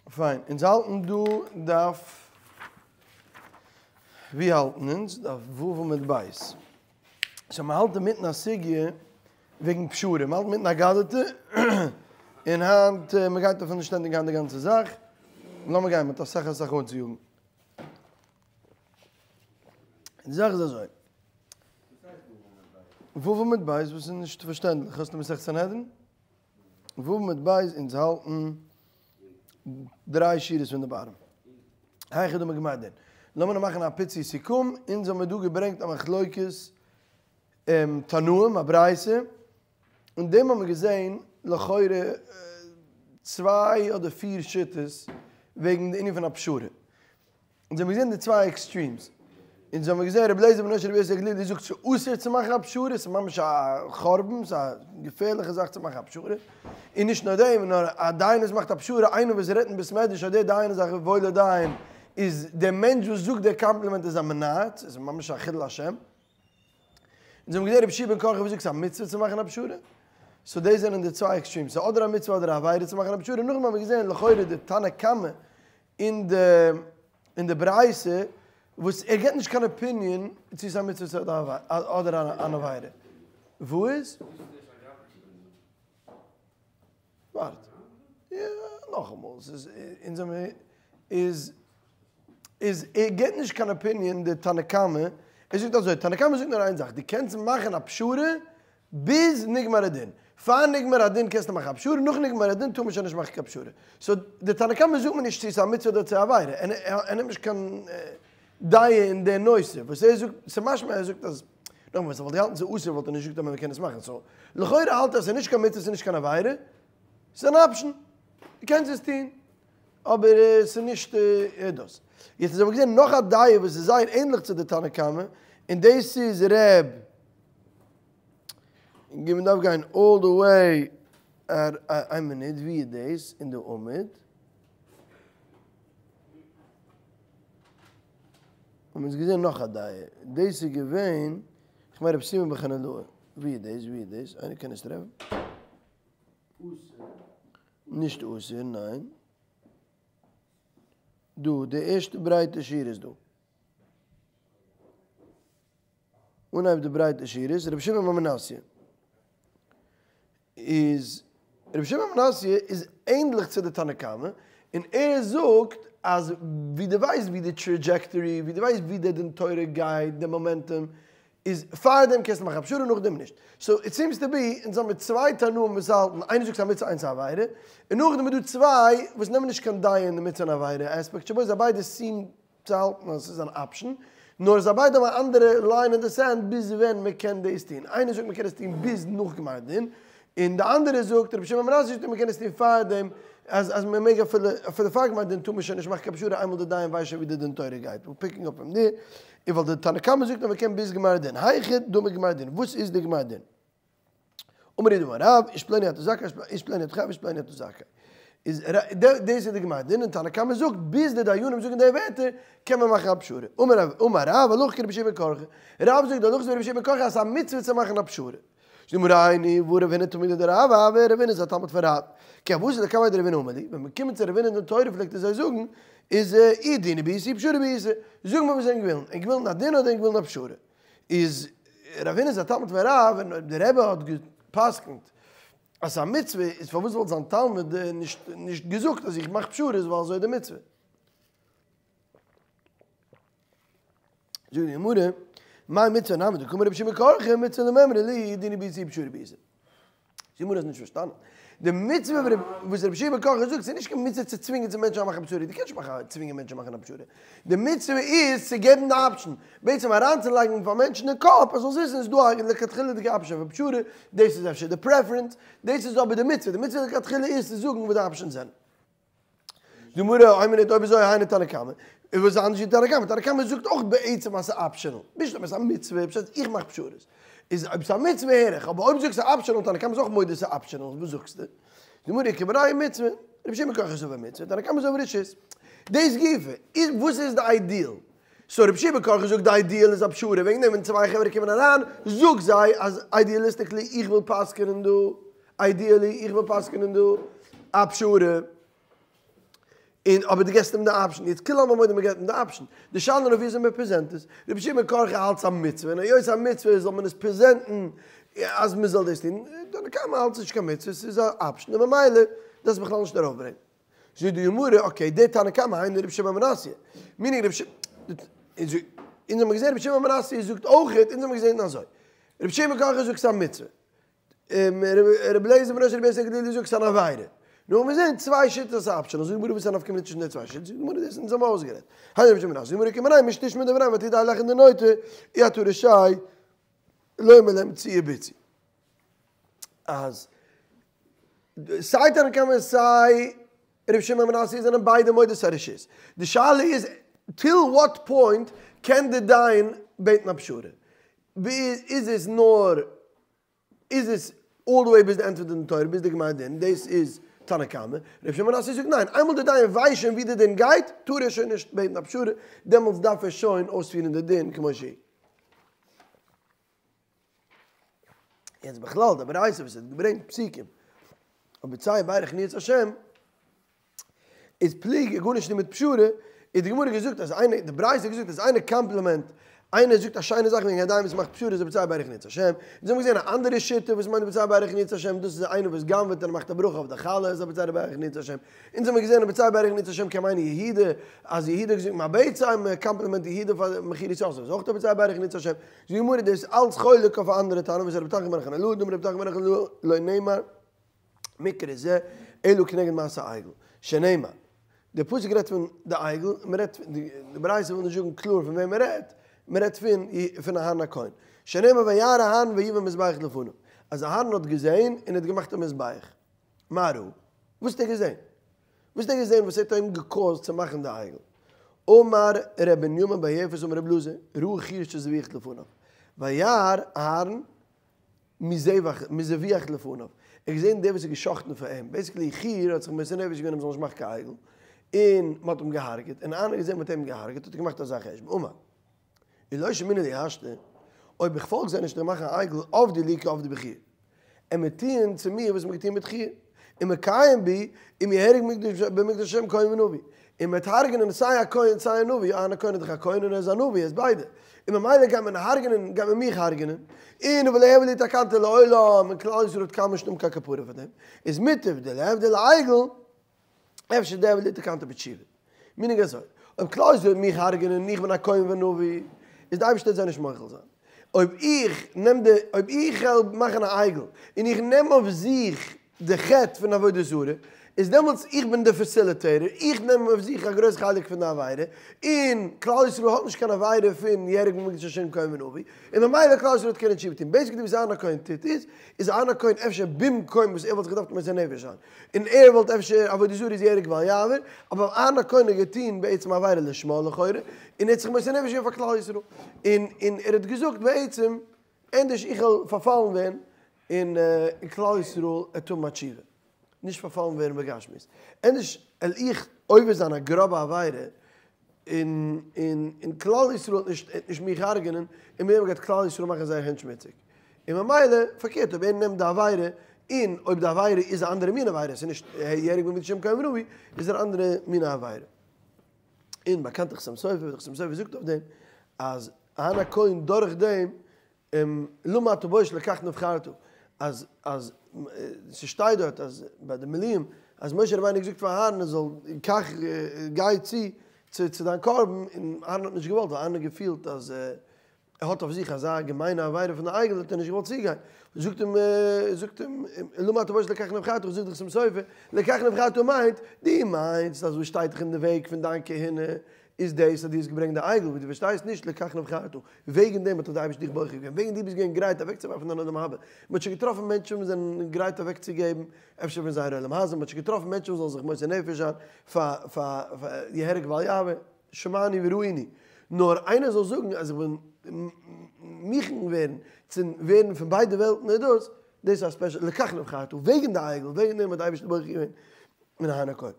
פיין, אונז האלטן דא דף, ווי האלטן אונז? דף ו' עמוד ב'. סאו מ'האלט אינמיטן א סוגיא וועגן פשרה, מ'האלט אינמיטן אגדתא, און היינט, מ'גייט אפילו נישט ענדיגן היינט די גאנצע זאך, לאמיר גיין, מ'האט אסאך אסאך אנצויאגן. די זאך איז אזוי. ו' עמוד ב', וואס איז נישט פארשטענדליך? האסט די מסכת סנהדרין? ו' עמוד ב', אונז האלטן דריי שורות פון די bottom. היכא דמי גמר דין. לאמיר נאר מאכן א פיצי סיכום, אונז האמיר דא געברענגט א מחלוקת תנאים, א ברייתא, אין דעם האמיר געזען לכאורה צוויי אדער פיר שיטות וועגן די ענין פון א פשרה. אונז האמיר געזען די צוויי extremes. אונז האמיר געזען רבי אליעזר בנו של רבי יוסי הגלילי זאגט ס'איז אסור צו מאכן א פשרה, ס'איז ממש א חורבן, ס'איז א געפערליכע זאך צו מאכן א פשרה. און נישט נאר דעם, נאר א דיין וואס מאכט א פשרה, איינער וואס רעדט אין בית מדרש אז דער דיין איז א וואוילער דיין, איז דער מענטש וואס זאגט דער קאמפלימענט איז א מנאץ, ס'איז ממש א חילול השם. אונז האבן געזען רבי יהושע בן קרחה וואס זאגט ס'איז א מצוה צו מאכן א פשרה. so דאס זענען די צוויי extremes, ס'איז אדער א מצוה אדער א עבירה צו מאכן א פשרה. נאכדעם האבן מיר געזען לכאורה די תנא קמא אין די אין די ברייתא וואס ער געבט נישט קיין opinion צו ס'איז א מצוה אדער אן עבירה. וואו איז? ווארט. יא, נאכאמאל, ס'איז אונז האמיר איז איז ער געבט נישט קיין opinion די תנא קמא, ער זאגט אזוי, תנא קמא זאגט נאר איין זאך, דו קענסט מאכן א פשרה ביז נגמר הדין. פאר נגמר הדין קענסטו מאכן א פשרה, נאך נגמר הדין טאר מען שוין נישט מאכן קיין פשרה. so די תנא קמא זאגט מיר נישט צו ס'איז א מצוה אדער צו א עבירה, ער נעמט נישט קיין דעה אין די נושא. וואס ער זאגט, ס'איז משמע ער זאגט אז, נאכאמאל, ווען ס'וואלט געהאלטן ס'איז אסור וואלט ער נישט געזאגט אז מען קען עס מאכן. so לכאורה האלט ער אז ס'איז נישט קיין מצוה ס'איז נישט קיין עבירה, ס'איז אן option, דו קענסט עס טון, אבער ס'איז נישט דאס. יעצט האבן מיר געזען נאך א דעה וואס איז זייער ענליך צו די תנא קמא, און דאס איז ר'. ג מען דארף גיין all the way איין מינוט ווי איז דאס אין די עמוד? האבן אונז געזען נאך א דעה, דאס איז געווען, איך מיין רבי סימון בן חננאל, ווי איז דאס ווי איז דאס, איינער קען עס טרעפן? נישט אסור, ניין. דא, די ערשטע ברייטע שורה איז דא. אנהייב די ברייטע שורות, רבי שמעון בן מנסיא איז, רבי שמעון בן מנסיא איז ענדליך צו די תנא קמא, און ער זאגט אז ווי דו ווייסט ווי די trajectory, ווי דו ווייסט ווי די דין תורה גייט, די momentum, איז פארדעם קענסטו מאכן א פשרה נאכדעם נישט. so it seems to be, אונז האמיר צוויי תנאים וואס האלטן, איינער זאגט ס'איז א מצוה איינס א עבירה, און נאכדעם איז דא צוויי וואס נעמען נישט קיין דעה אין די מצוה און עבירה aspect שבו, זיי ביידע seem צו האלטן אז עס איז אן option, נאר זיי ביידע האבן א אנדערע line אין די sand ביז ווען מען קען דאס טון, איינער זאגט מען קען עס טון ביז נאך גמר דין, און די אנדערע זאגט, רבי שמעון בן מנסיא זאגט אז מען קען עס טון פארדעם, אז אז מען מעג אפילו אפילו פאר גמר דין טאר מען שוין נישט מאכן קיין פשרה איינמאל די דיין ווייסט שוין ווי די דין תורה גייט, we're picking up from there, און ווייל די תנא קמא זאגט אז מען קען ביז גמר דין, היכא דמי גמר דין, וואס איז די גמר דין? אמר רב אמר רב, איש פלוני אתה זכאי, איש פלוני אתה חייב, איש פלוני אתה זכאי. איז דאס איז די גמר דין, און תנא קמא זאגט, ביז די דיינים זאגן די ווערטער, קען מען מאכן א פשרה. אמר רב, אמר רב, הלכה כרבי יהושע בן קרחה. רב זאגט די הלכה איז ווי רבי יהושע בן קרחה אז ס'איז א מצוה צו מאכן א פשרה. זאגט די גמרא היינו, והא רב הונא תלמידו דרב הוה, רב הונא איז א תלמיד פון רב. כי הוה אתא לקמיה דרב הונא אמר להו, ווען מ'קומט צו רב הונא אין דין תורה פלעגט ער זיי זאגן, איז אי דינא בעיתו אי פשרה בעיתו. זאג מיר וואס ענק ווילן, ענק ווילן א דין אדער ענק ווילן א פשרה? איז רב הונא איז א תלמיד פון רב, און אויב דער רבי האט גע'פסק'נט אז ס'איז א מצוה, איז פארוואס וואלט זיין תלמיד נישט נישט געזאגט אז איך מאך פשרות ווייל אזוי איז די מצוה? זאגט די גמרא, מאי מצוה נמי דקאמר רבי יהושע בן קרחה מצוה למימרא להו דינא בעיתו אי פשרה בעיתו. די גמרא האט נישט פארשטאנען. די מצוה וואס רבי יהושע בן קרחה זאגט, ס'איז נישט קיין מצוה צו צווינגען צו מענטשן מאכן א פשרה, דו קענסט נישט מאכן צווינגען מענטשן מאכן א פשרה. די מצוה איז צו געבן די option, בעצם אריינצולייגן פאר מענטשן אין קאפ אז זאלסט וויסן ס'איז דא א לכתחילה'דיגע option פון פשרה, דאס איז אפשר די preference, דאס איז אבער די מצוה, די מצוה לכתחילה איז צו זאגן וואס די options זענען. די גמרא, איין מינוט, אויב אזוי היינו תנא קמא, איז וואס איז אנדערש ווי תנא קמא? תנא קמא זאגט אויך בעצם אז ס'איז optional, נישט אויב עס איז א מצוה, פשט איך מאך פשרות, איז אויב ס'איז א מצוה הער איך, אבער אויב זאגסטו optional, תנא קמא איז אויך מודה ס'איז optional, וואס זאגסטו? די גמרא איכא בינייהו מצוה, רבי יהושע בן קרחה סבר מצוה, תנא קמא סבר רשות. דאס גופא, איז וואס איז די ideal? so רבי יהושע בן קרחה זאגט די ideal איז א פשרה, וועגן דעם ווען צוויי חברה קומען אריין, זאג זיי אז idealistically איך וויל פסק'ענען דא, ideally איך וויל פסק'ענען דא א פשרה. און אבער דו געסט אים די option, יעצט כולי עלמא מודים מ'געט אים די option, די שאלה נאר וויאזוי מען present עס, רבי שמעון בן קרחה האלט ס'א מצוה, און היות ס'א מצוה זאל מען עס present ן אז מען זאל דאס טון, תנא קמא האלט ס'נישט קיין מצוה, ס'איז א option, און ממילא דארפסט בכלל נישט ארויפברענגען. זאגט די גמרא, okay, די תנא קמא היינו רבי שמעון בן מנסיא, meaning רבי שמעון, אונז האבן געזען רבי שמעון בן מנסיא זאגט אויכעט, אונז האבן געזען אזוי, רבי שמעון בן קרחה זאגט ס'איז א מצוה, רבי אליעזר בנו של רבי יוסי הגלילי זאגט ס'איז אן עבירה. נו מיר זעהן צוויי שיטות optional, זאגט די גמרא וואס איז א נפקא מינה צווישן די צוויי שיטות, זאגט די גמרא דאס אונז האבן אויסגערעדט. היינו רבי שמעון בן מנסיא, זאגט די גמרא כמיניה משתשמע דבריהם ותדע להיכן דנוטה, אי אתה רשאי לומר להם צאו ובצעו. אז סיי תנא קמא סיי רבי שמעון בן מנסיא זענען ביידע מודה ס'איז א רשות. די שאלה איז till what point קען די דיין בעטן א פשרה? איז עס נאר איז עס all the way ביז די end פון די דין תורה ביז די גמר דין, דאס איז תנא קמא, רבי שמעון בן מנסיא זאגט ניין, איינמאל די דיין ווייסט שוין ווי די דין גייט, טאר ער שוין נישט בעטן א פשרה, דעמאלטס דארף ער שוין אויספירן די דין כמו שהיא. יעצט בכלל די ברייתא וואס האט געברענגט פסוקים אויף בצע ברך נאץ השם, איז פליגי גארנישט מיט פשרה, איז די גמרא געזאגט אז איינער, די ברייתא האט געזאגט אז איינער compliment, איינער זאגט א שיינע זאך וועגן א דיין וואס מאכט פשרה איז ער בצע ברך נאץ השם, אונז האבן געזען א אנדערע שיטה וואס מיינט בצע ברך נאץ השם, דאס איז איינער וואס גנב'עט און מאכט א ברכה אויף די חלה איז ער בצע ברך נאץ השם, אונז האבן געזען בצע ברך נאץ השם קען מיינען יהודה, אז יהודה האט געזאגט מה בצע, מען compliment יהודה פאר מכירת יוסף איז אויך א בצע ברך נאץ השם, זאגט די גמרא דאס איז אלץ חולק אויף א אנדערע תנא וואס איז רבי תנחום בר חנן לא, דאמר רבי תנחום בר חנן לא נאמר. מקרא זה אלא כנגד מעשה עגל, שנאמר, די פסוק רעדט פון די עגל, מען רעדט פון, די ברייתא וויל נישט זאגן קלאר פון וועם מען רעדט, מען רעדט פון פון אהרן הכהן, שנאמר וירא אהרן ויבן מזבח לפניו, אז אהרן האט געזען און האט געמאכט א מזבח, מה ראה? וואס האט ער געזען? וואס האט ער געזען וואס האט אים גע cause ט צו מאכן די עגל? אמר ר' בנימין בר יפת אמר ר' אלעזר, ראה חור שזבוח לפניו, וירא אהרן מזבוח לפניו, ער האט געזען דער וואס איז געשאכטן פאר אים, basically חור האט זיך מוסר נפש געווען אז מ'זאל נישט מאכן קיין עגל, און מ'האט אים געהארגעט, און אהרן האט געזען מ'האט אים געהארגעט האט ער געמאכט אזא חשבון, אמר, אי לא שמעינן להו השתא, אויב איך פאלג זיי נישט און מאכן א עגל, עבדי לי כעבדו בחור, און מיר טוען צו מיר וואס מ'האט געטון מיט חור, און מקיים בי, אם יהרג במקדש השם כהן ונביא, און מ'וועט הרג'נען סיי א כהן סיי א נביא, אהרן הכהן איז דאך א כהן און ער איז א נביא, ער איז ביידע, און ממילא גייט מען הרג'נען, גייט מען מיך הרג'נען, און ולא תהוי לי תקנתא לעולם, און כלל ישראל האט קיינמאל נישט האבן קיין כפרה פאר דעם, איז מוטב דלעבדיה לעגל, אפשר דהוי לי תקנתא בתשובה. meaning אזוי, אויב כלל ישראל וועט מיך הרג'נען און איך בין א כהן ונביא, איז די אייבערשטער וועט זיי נישט מוחל זיין. אויב איך נעם די, אויב איך וועל מאכן א עגל, און איך נעם אויף זיך די חטא פון עבודה זרה, איז דעמאלטס איך בין די facilitator, איך נעם אויף זיך א גרויס חלק פון די עבירה, און כלל ישראל האט נישט קיין עבירה פון יהרג במקדש השם כהן ונביא, און ממילא כלל ישראל האט קענען תשובה טון. basically וואס אהרן הכהן טוט איז, איז אהרן הכהן אפשר במקום וואס ער וואלט זיך געדארפט מוסר נפש זיין, און ער וואלט אפשר עבודה זרה איז יהרג ואל יעבור, אבער אהרן הכהן האט געטון בעצם עבירה לשמה לכאורה, און ער האט זיך מוסר נפש געווען פאר כלל ישראל, און און ער האט געזאגט בעצם ענדערש איך וועל פארפאלן ווערן און כלל ישראל וועט האבן א תשובה, נישט פארפאלן ווערן בגשמיות, ענדערש על איך עובר זיין א גראבע עבירה און און און כלל ישראל וועט נישט וועט נישט מיך הרג'נען, און מיט דעם גייט כלל ישראל מאכן זייער הענט שמוציג. און ממילא, פארקערט אויב ער נעמט די עבירה, און אויב די עבירה איז א אנדערע מין עבירה, עס איז נישט יהרג במקדש השם כהן ונביא, איז ער אנדערע מין עבירה. און באקאנט די חתם סופר, וואס די חתם סופר זאגט אויף דעם, אז אהרן הכהן דורך דעם למה אתה בוש לכך נבחרת, אז אז ס'שטייט דארט אז ביי די מילואים אז משה רבינו האט געזאגט פאר אהרן ער זאל קח גיי צו צו צו דיין קרבן און אהרן האט נישט געוואלט ווייל אהרן האט געפילט אז ער האט אויף זיך אזא געמיינע עבירה פון די עגל האט ער נישט געוואלט צוגיין, זאגט אים זאגט אים למה אתה בוש לכך נבחרת, זאגט דער חתם סופר לכך נבחרת מיינט דו מיינסט אז וואס שטייט דיך אין די וועג פון דיין כהונה איז דאס אז דו האסט געברענגט די עגל ווי דו פארשטייסט נישט לכך נבחרת, וועגן דעם האט דיך די אייבערשטער דיך בוחר געווען, וועגן דו ביסט געווען גרייט אוועקצואווארפן דיין עולם הבא, מען האט שוין געטראפן מענטשן וואס זענען גרייט אוועקצוגעבן אפשר פון זייער עולם הזה, מען האט שוין געטראפן מענטשן וואס זאלן זיך מוסר נפש זיין פאר פאר יהרג ואל יעבור, שמענו וראינו, נאר איינער זאל זאגן אז איך בין מוכן ווערן צו ווערן פון ביידע וועלטן איז דאס, דאס איז א special לכך נבחרת, וועגן די עגל, וועגן דעם האט די אייבערשטער בוחר געווען אין אהרן הכהן.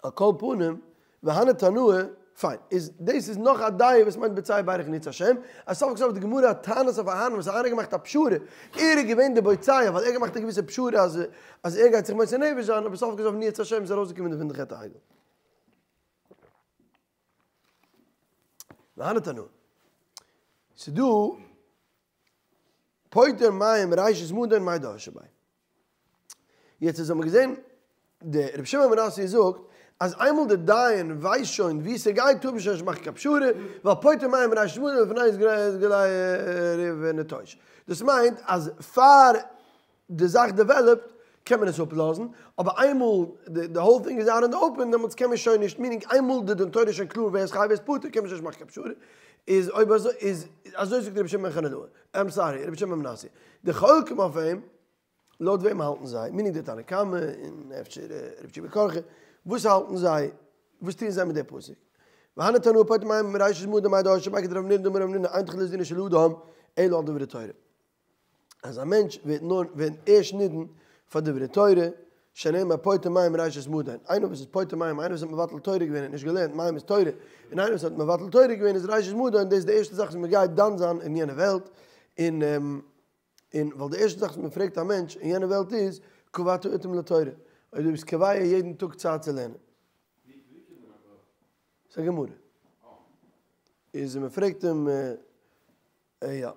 על כל פנים, והני תנאי. פיין, איז דאס איז נאך א דעה וואס מיינט בוצע בירך ניץ השם, אז סוף כל סוף די גמרא האט טענות אויף אהרן וואס אהרן האט געמאכט א פשרה, ער איז געווען די בוצע ווייל ער האט געמאכט א געוויסע פשרה אז אז ער גייט זיך מוסר נפש זיין, אבער סוף כל סוף ניץ השם איז ארויסגעקומען דערפון די חטא העגל. והני תנאי. ס'דא פוטר מים ראשית מדון מאי דרשי ביה. יעצט אונז האבן געזען די רבי שמעון בן מנסיא זאגט אז איינמאל די דיין ווייסט שוין ווי ס'גייט טאר מען שוין נישט מאכן קיין פשרה ווייל פוטר מים ראשית מדון לפני גלי ריב נטוש. דאס מיינט אז פאר די זאך develop ט קען מען עס אפלאזן, אבער איינמאל די whole thing איז out in the open דעמאלטס קען מען שוין נישט, meaning איינמאל די דין תורה איז שוין קלאר ווער איז חייב ווער איז פטור קען מען שוין נישט מאכן קיין פשרה, איז אויב אזוי איז אזוי זאגט רבי שמעון בן חנניה, I'm sorry רבי שמעון בן מנסיא, די חולקים אויף אים, לויט וועם האלטן זיי, meaning די תנא קמא און אפשר רבי יהושע בן קרחה, וואס האלטן זיי, וואס טוען זיי מיט די פסוק? והני תנאי פוטר מים מראשית מדון מאי דרשי ביה כדרב המנונא דאמר רב המנונא אין תחילת דינו של אדם אלא על דברי תורה. אז א מענטש ווערט נאר ווערט ערשט נידון פאר דברי תורה, שנאמר פוטר מים ראשית מדון, איינער וואס איז פוטר מים, איינער וואס האט מבטל תורה געווען האט נישט געלערנט מים איז תורה, און איינער וואס האט מבטל תורה געווען איז ראשית מדון, דאס איז די ערשטע זאך וואס מען גייט דן זיין אין יענע וועלט, און און ווייל די ערשטע זאך וואס מען פרעגט א מענטש אין יענע וועלט איז, קבעת עתים לתורה, אויב דו ביסט קובע יעדן טאג צייט צו לערנען. ס'איז א גמרא. איז מען פרעגט אים. יא.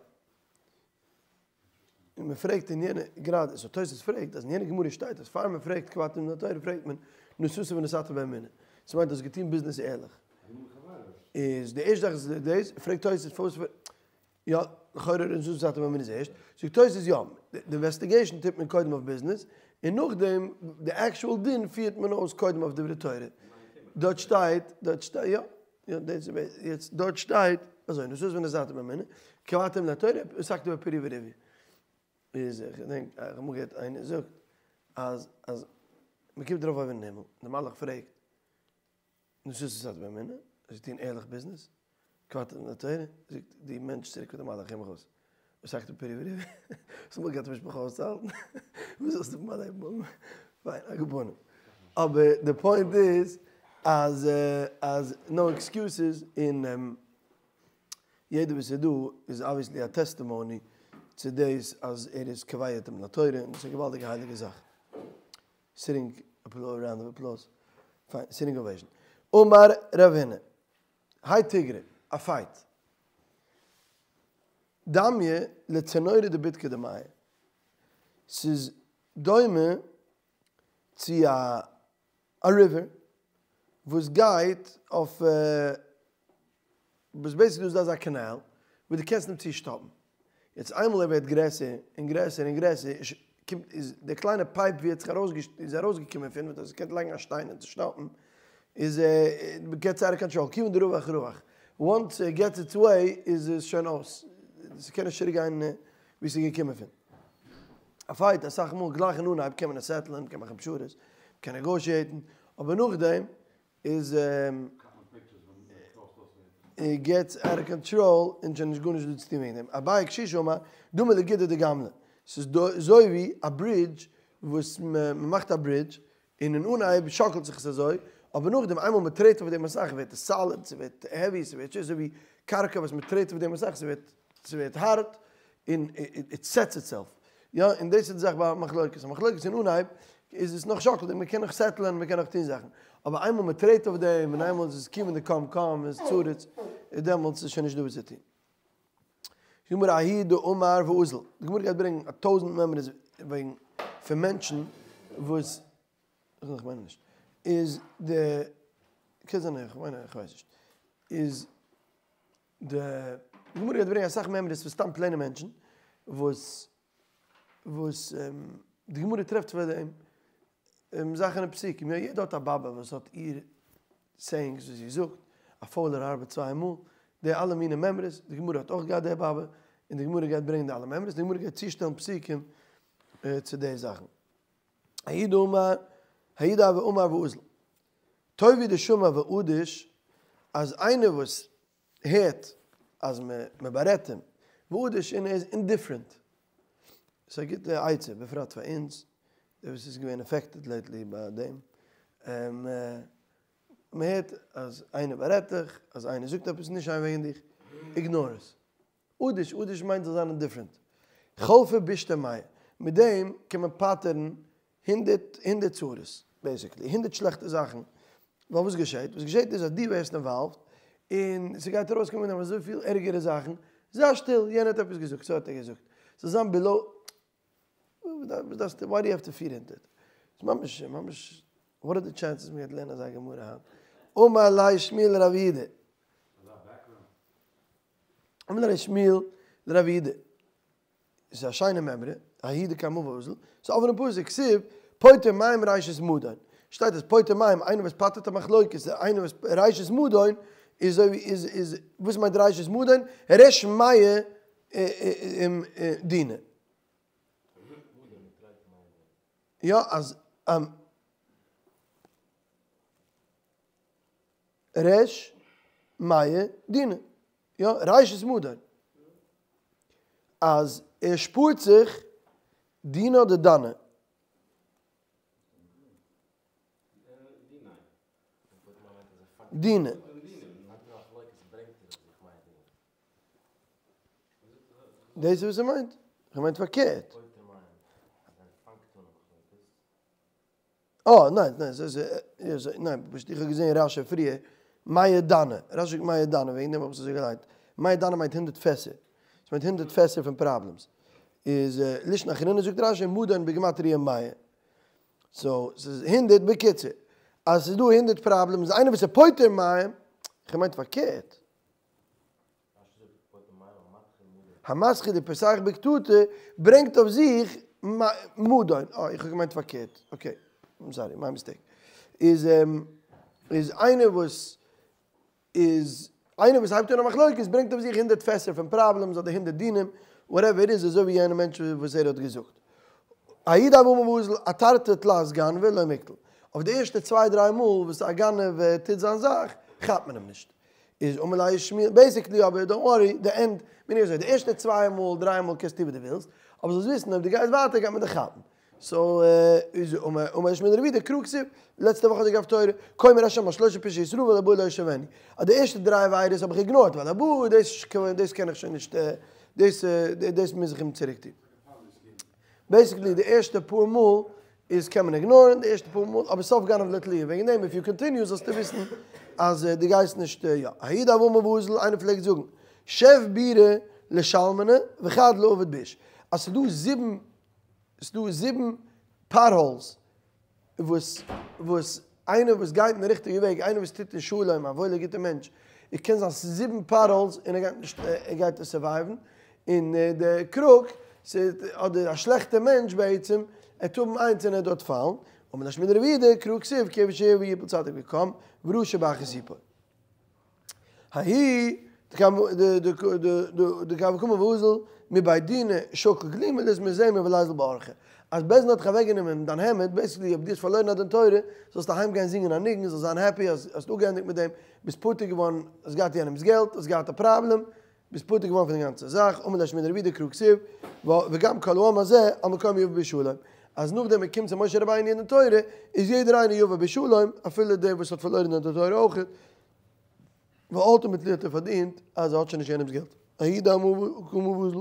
און מען פרעגט אין יענע, גראדע, so תוס' פרעגט אז אין יענע גמרא שטייט אז פאר מען פרעגט קבעת עתים לתורה פרעגט מען נשאת ונתת באמונה. ס'מיינט האסט געטון ביזנעס ערליך. איז די ערשטע זאך איז דאס, פרעגט תוס' פארוואס יא, לכאורה נשאת ונתת באמונה איז ערשט, זאגט תוס' יא, די investigation טוט מען קודם אויף ביזנעס, און נאכדעם די actual דין פירט מען אויס קודם אויף דברי תורה. דארט שטייט, דארט שטייט, יא. יא דאס איז יעצט דארט שטייט אזוי נשאת ונתת באמונה קבעת עתים לתורה ועסקת בפריה ורביה איז איך געדענק איך האב אמאל געהערט איינער זאגט אז אז מען קומט ארויף אויבן אין הימל די מלאך פרעגט נשאת ונתת באמונה האסט געטון ערליך ביזנעס קבעת עתים לתורה זאגט די מענטש צוריק פאר די מלאך הער מיך אויס ועסקת בפריה ורביה האסט אמאל געהאט א משפחה אויסצוהאלטן וואס זאלסטו פון מיין לעבן האבן פיין א געבונען אבער די point איז אז אז no excuses און יעדער וואס איז דא איז obviously א testimony צו דאס אז ער איז קובע עתים לתורה און דאס איז א געוואלדיגע הייליגע זאך. sitting round of applause. פיין, sitting ovation. אמר רב הונא, האי תיגרא, א fight. דמיא לצנורא דבדקא דמיא. ס'איז דומה צו א א river וואס גייט אויף וואס basically איז דא אזא קאנאל וואס דו קענסט אים צושטאפן. יעצט איינמאל ער ווערט גרעסער און גרעסער און גרעסער קומט איז די קליינע pipe ווי ער האט זיך ארויס איז ארויסגעקומען פון וואס האסט געקענט לייגן א שטיין און צושטאפן איז gets out of control כיוון דרווח רווח once it gets its way איז עס שוין אויס ס'קען נישט צוריק גיין ווי ס'איז געקומען פון. א fight אסאך מאל גלייך אין אנהייב קען מען עס settle ען, מ'קען מאכן פשרות, מ'קען negotiate ן, אבער נאכדעם איז it gets out of control און שוין נישט גארנישט דא צו טון וועגן דעם. אביי קשישא אמר, דמי לגודא דגמלא, ס'איז אזוי ווי א bridge וואס מ'מאכט א ברידזש און אין אנהייב שאקלט זיך עס אזוי, אבער נאכדעם איינמאל מ'טרעט אויף דעם אסאך ווערט עס solid, ס'ווערט heavy, ס'ווערט שווער, אזוי ווי קרקע וואס מ'טרעט אויף דעם אסאך, ס'ווערט ס'ווערט הארט און it sets itself. יא, און דאס איז די זאך ביי מחלוקת. א מחלוקת אין אנהייב איז עס נאך שאקלדיג, מ'קען נאך settle ען, מ'קען נאך טון זאכן. אבער איינמאל מ'טרעט אויף דעם און איינמאל עס איז כיוון דקם קם איז צרות, איז דעמאלטס איז שוין נישט דא וואס צו טון. די גמרא ההוא דאמר ואזיל. די גמרא גייט ברענגען א טויזענט מימרות וועגן פון מענטשן וואס, איך מיין נישט, איז די, קען זיין איך מיין איך ווייס נישט, איז די גמרא גייט ברענגען אסאך מימרות פון סתם plain ע מענטשן וואס וואס די גמרא טרעפט פאר דעם זאכן אין פסוקים, יא יעדער האט א באבע וואס האט איר sayings וואס זי זאגט, א פוילער ארבעט צוויי מאל, די אלע מיני מימרות, די גמרא האט אויך געהאט די באבע, און די גמרא גייט ברענגען די אלע מימרות, די גמרא גייט צושטעלן פסוקים צו די זאכן. ההוא דאמר, ההוא דהוה אמר ואזיל. טוב הוא דשמע ואדיש, אז איינער וואס הערט אז מען בארעדט אים, ואדיש און ער איז indifferent. ס'איז א גוטע עצה, בפרט פאר אונז, די וואס איז געווען affected lately ביי דעם. מען הערט אז איינער בארעדט דיך, אז איינער זאגט עפעס נישט שיין וועגן דיך, ignore עס. אדיש, אדיש מיינט זאל זיין indifferent. חלפי בישתא מיא, מיט דעם קען מען פטר'ן הונדערט הונדערט צרות, basically, הונדערט שלעכטע זאכן. ווייל וואס געשעט? וואס געשעט איז אז דו ווערסט involved, און ס'גייט ארויסקומען פון דעם אזויפיל ערגערע זאכן. זיי שטיל, יענער האט עפעס געזאגט, so האט ער געזאגט. זאל זיין below, וואס דארפסטו, why do you have to feed into it? ס'איז ממש, ממש, what are the chances מ'גייט לערנען אזא גמרא היינט? אמר ליה שמואל לרב יהודה. אמר ליה שמואל לרב יהודה. ס'איז א שיינע מימרא, ההוא דקא ואזיל, ס'איז אויפן פסוק, כתיב, פותר מים ראשית מדון. שטייט אז פותר מים, איינער וואס פטר'ט א מחלוקת, איינער וואס ראשית מדון, איז אזוי ווי איז איז, וואס מיינט ראשית מדון? ריש מיא דינא. יא אז ריש מיא דינא. יא, ראשית מדון. אז ער שפארט זיך דינא אדער דנא? דינא. דאס איז וואס ער מיינט? איך מיין פארקערט. אה, ניין, ניין, ס'איז, ניין, פשוט איך האב געזען רשי פריער, מיא דנא, רשי זאגט מיא דנא, וועגן דעם האב איך עס אזוי געליינט. מיא דנא מיינט הונדערט פעסער. עס מיינט הונדערט פעסער פון problems. איז לישנא אחרינא זאגט רשי, מדון בגימטריא מאה. so, ס'איז הונדערט, בקיצור, אז ס'איז דא הונדערט problems, איינער וואס איז פותר מים, איך מיין פארקערט. המתחיל ופותח בקטטה ברענגט אויף זיך מדון, אה איך האב געמיינט פארקערט, okay, I'm sorry, my mistake. איז איז איינער וואס איז איינער וואס הייבט אן א מחלוקת ברענגט אויף זיך הונדערט פעסער פון problems אדער הונדערט דינים, whatever it is, אזוי ווי יענער מענטש וואס ער האט געזאגט. ההוא דהוה אמר ואזיל אתרתי תלת גנבי לא מיקטל. אויף די ערשטע צוויי דריי מאל וואס א גנב טוט זיין זאך כאפט מען אים נישט. איז אמר ליה שמואל, basically אבער don't worry, די end, מיין איך אזוי, די ערשטע צוויי מאל, דריי מאל קענסטו ווי דו ווילסט, אבער זאלסט וויסן אויב דו גייסט ווייטער גייט מען דיך כאפן. so איז אמר שמואל לרב יהודה קרא כתיב, לעצטע וואך האט ער געהאט תורה, כה אמר השם על שלשה פשעי ישראל ועל ארבעה לא אשיבנו. אז די ערשטע דריי עבירות האב איך ignore ט, ווייל ארבעה דאס דאס קען איך שוין נישט, דאס דאס מוז איך אים צוריק טון. basically די ערשטע פאר מאל איז קען מען ignore ן די ערשטע פאר מאל, אבער סוף גנב לתליה, וועגן דעם if you continue זאלסטו וויסן אז דו גייסט נישט יא. ההוא דהוה אמר ואזיל, איינער פלעגט זאגן, שב בירי לשלמנא וחד לעביד ביש, אז ס'דא זיבן, ס'דא זיבן potholes וואס וואס איינער וואס גייט אין די ריכטיגע וועג, איינער וואס טוט אין שלום, א וואוילער גוטער מענטש, עס קען זיין זיבן potholes און ער גייט נישט, ער גייט עס survive ן, און די crook, אדער א שלעכטער מענטש בעצם, ער וועט האבן איינס און ער וועט דארט פאלן, אמר ליה שמואל לרב יהודה, קרא כתיב, כבש יהרהר ויפול צדיק וקם, ורשע באחת יפול. ההוא דהוה קאמר ואזיל מבי דינא שקיל גלימא לזמר זמר וליזיל באורחא. אז בית דין האט דיך אוועקגענומען דיין העמד, basically אויב דו האסט פארלוירן א דין תורה, זאלסטו אהיים גיין זינגען א ניגון, זאלסט זיין happy אז האסט אפגעענדיגט מיט דעם, ביסט פטור געווארן, האסט געהאט יענעמ'ס געלט, האסט געהאט א פראבלעם, ביסט פטור געווארן פון די גאנצע זאך, אמר ליה שמואל לרב יהודה קרא כתיב, וגם כל העם הזה על מקומו יבא בשלום, אז נאכדעם מען קומט צו משה רבינו אין די תורה, איז יעדער איינער יבא בשלום, אפילו דער וואס האט פארלוירן אין די תורה אויך, ווייל ultimately האט ער פארדינט אז ער האט שוין נישט יענעמ'ס געלט. ההוא דהוה קאמר ואזיל,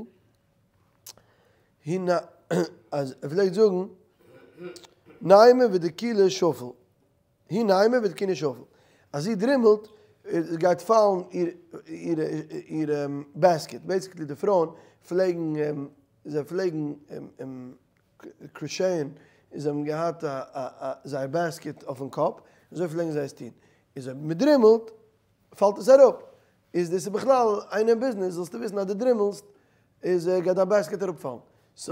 הנה, אז ער פלעגט זאגן, נימא ודיקולא שפיל. היא נימא ודיקולא שפיל. אז זי דרימלט, גייט פאלן איר איר איר basket. Basically די פרויען פלעגן זיי פלעגן crochet ען, און זיי האבן געהאט א א זייער basket אויפן קאפ, אזוי פלעגן זיי עס טון. איז אויב מ'דרימלט פאלט עס אראפ. איז דאס איז בכלל איינער אין ביזנעס זאלסטו וויסן אז דו דרימלסט איז גייט דיין basket אראפפאלן. So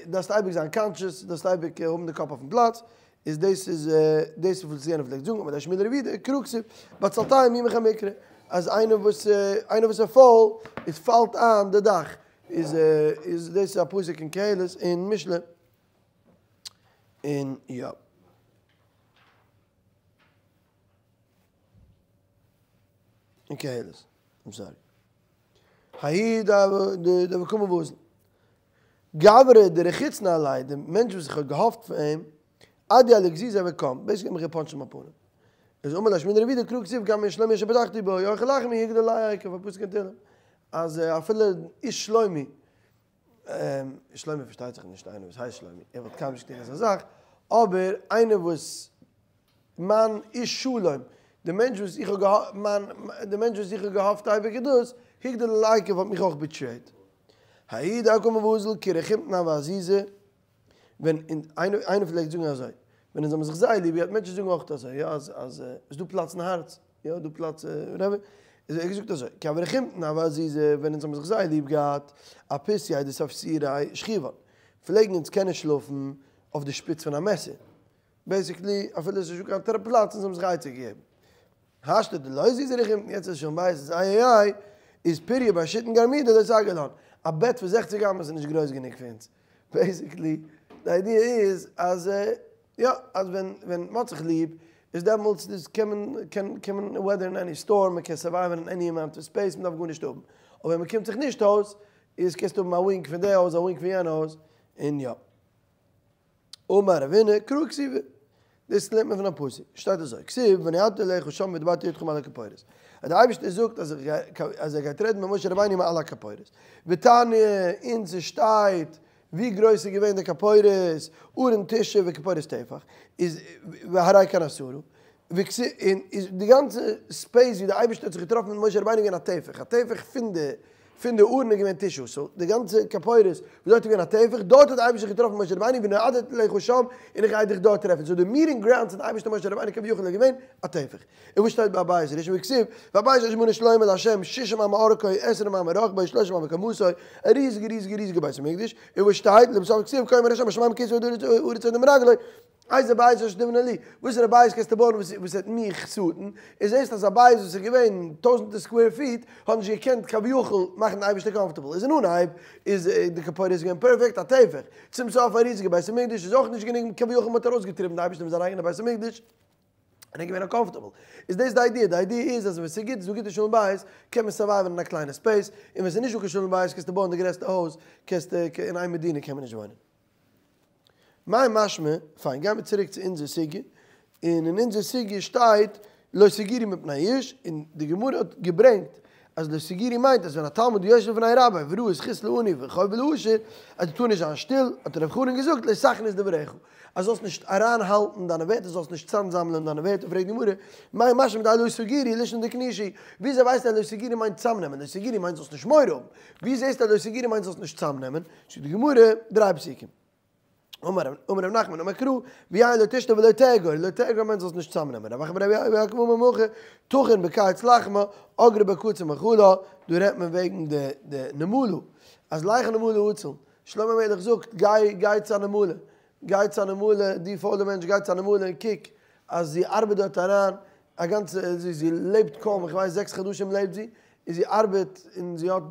דארפסט אייביג זיין conscious, דארפסט אייביג האבן די קאפ אויפן פלאץ, איז דאס איז דאס איז וואס יענער פלעגט זאגן, אמר ליה שמואל לרב יהודה קרא כתיב, בעצלתיים ימך המקרה, אז איינער וואס איינער וואס איז פויל איז פאלט איין די דאך, איז איז דאס איז א פסוק אין קהלת אין משלי, און יא. אין קהלת, I'm sorry. ההוא דהוה קאמר ואזיל. גברא דרחיצנא עליה, די מענטש וואס איך האב געהאפט פאר אים, אדייה לי גזיזי וקם, basically האט מיך געפאנטשט אין מיין פנים. איז אמר ליה שמואל לרב יהודה קרא כתיב גם איש שלומי אשר בטחתי בו אוכל לחמי הגדיל עלי עקב א פסוק אין תהלים אז אפילו איש שלומי שלומי פארשטייט זיך נישט איינער וואס הייסט שלומי ער וואלט קיינמאל נישט געטון אזא זאך אבער איינער וואס מיין איש שלום די מענטש וואס איך האב מיין די מענטש וואס איך האב געהאפט אייביג איז דאס הגדיל עלי עקב האט מיך אויך betrayed ההוא דקא ואזיל כי רחימנא הוה אזיזא ווען איינער פלעגט זאגן אזוי, ווען אונז האבן זיך זייער ליב געהאט, מענטשן זאגן אויך אזוי, יא, אז אז עס איז דא פלאץ אין הארץ, יא, דא פלאץ, whatever, איז ער געזאגט אזוי, כי הוה רחימנא הוה אזיזא, ווען אונז האבן זיך זייער ליב געהאט, אפיתייה דספסירא שכיבן, פלעגן אונז קענען שלאפן אויף די שפיץ פון א מעסער, basically אפילו עס איז נישטא קיין פלאץ, אונז האבן זיך א עצה געגעבן. השתא דלא זיזא רחימנא, יעצט איז שוין בית איז איי איי איי, איז פוריא בי שיתין גרמידי לא סגי לן, א בעט פון זעכציג אמות איז נישט גרויס גענוג פאר אונז. basically די idea איז אז יא אז ווען ווען מ'האט זיך ליב איז דעמאלטס איז קען מען קען קען מען weather ן any storm מ'קען survive ן אין any amount of space מ'דארף גארנישט האבן אבער ווען מ'קומט זיך נישט אויס איז קענסטו האבן א wing פון די הויז א wing פון יענע הויז און יא. אמר רבינא קרא כתיבי, דאס לערנט מען פון א פסוק, שטייט אזוי, כתיב ונועדתי לך שם ודברתי אתך מעל הכפורת, אז דער אייבערשטער זאגט אז אז ער גייט רעדן מיט משה רבינו מעל הכפורת, ותניא, און ס'שטייט ווי גרויס איז געווען די כפורת, ארון תשעה וכפורת טפח, איז והרי כאן עשרה, און איז די גאנצע space ווי די אייבערשטער האט זיך געטראפן מיט משה רבינו איז געווען א טפח, א טפח פון די פון די ארון איז געווען תשעה, so די גאנצע כפורת וואס דארט איז געווען א טפח, דארט האט די אייבערשטער זיך געטראפן מיט משה רבינו ונועדתי לך שם, און איך גיי דיך דארט טרעפן, so די meeting ground פון די אייבערשטער משה רבינו כביכול איז געווען א טפח. און וואס שטייט ביי בית ראשון וכתיב, והבית אשר בנה שלמה לה' שישים אמה ארכו עשרים אמה רחבו שלושים אמה קומתו, א ריזיגע ריזיגע ריזיגע בית המקדש, און וואס שטייט לבסוף כתיב כה אמר ה' השמים כסאי והארץ עומדה מרגלי, איזה בית אשר תבנה לי, וואסערע בית קענסטו בויען וואס וועט מיך suit ן, און זעסט אז א בית וואס איז געווען טויזענטער square feet האט נישט געקענט כביכול מאכן די אייבערשטער comfortable, איז אין אנהייב איז די כפורת איז געווען perfect א טפח, צום סוף א ריזיגע בית המקדש איז אויך נישט גענוג כביכול מען האט ארויסגעטריבן די אייבערשטער פון זיין אייגענע בית המקדש און ער איז געווען uncomfortable, איז דאס די idea, די idea איז אז ווען ס'איז גוט איז דא גוטע שלום בית קען מען survive ן אין א קליינע space, און ווען ס'איז נישט דא קיין שלום בית קענסטו בויען די גרעסטע הויז קענסטו אין איין מדינה קען מען נישט וואוינען. מאי משמע, פיין, גיימיר צוריק צו אונזער סוגיא, און אין אונזער סוגיא שטייט לא תגורו מפני איש, און די גמרא האט געברענגט אז לא תגורו מיינט אז ווען א תלמיד יושב לפני רבו וראה זכות לעני וחובה לעשיר, אז ער טאר נישט זיין שטיל, האט ר' חנן געזאגט לא תכניס דבריך, אז זאלסט נישט אריינהאלטן דיינע ווערטער, זאלסט נישט צאמזאמלען דיינע ווערטער, פרעגט די גמרא, מאי משמע דהאי לא תגורו לישנא דכנישי, וויאזוי ווייסטו אז לא תגורו מיינט צאמנעמען, לא תגורו מיינט זאלסט נישט מורא האבן, ווי זעסטו אז לא תגורו מיינט זאלסט נישט צאמנעמען? זאגט די גמרא, דריי פסוקים. אמר רב נחמן אמר קרא, ויין לא תשתה ולא תאגור, לא תאגור מיינט זאלסט נישט צאמנעמען, רב אחא ברבי יעקב אמר מהכא, תכין בקיץ לחמה, אגרה בקציר מאכלה, דא רעדט מען וועגן די די נמלה, אז לך נמלה עצל, שלמה המלך זאגט, גיי גיי צו א נמלה, גיי צו א נמלה, דו פוילער מענטש גיי צו א נמלה און קוק אז זי ארבעט דארט אריין א גאנצע, זי לעבט קוים, איך ווייס זעקס חדשים לעבט זי, און זי ארבעט און זי האט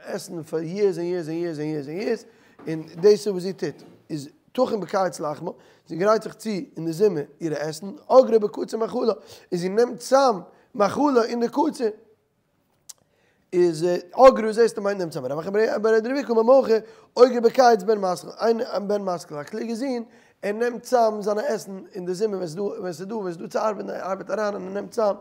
עסן פאר years און years און years און years און years, און דאס איז וואס זי טוט, איז תכין בקיץ לחמה, זי גרייט זיך צו אין די זומער אירע עסן, אגרה בקציר מאכלה, און זי נעמט צאם מאכלה אין די קציר. איז אגרה זעסטו מיינט נעמט צאם רב אחא בריה דרב איקא אמר מהכא, אוגר בקיץ בן משכיל, איין בן משכיל א קלוגע זון, ער נעמט צאם זיינע עסן אין די זומער ווען ס'איז דא ווען ס'איז דא ווען ס'איז דא צו ארבעטן ער ארבעט אריין און ער נעמט צאם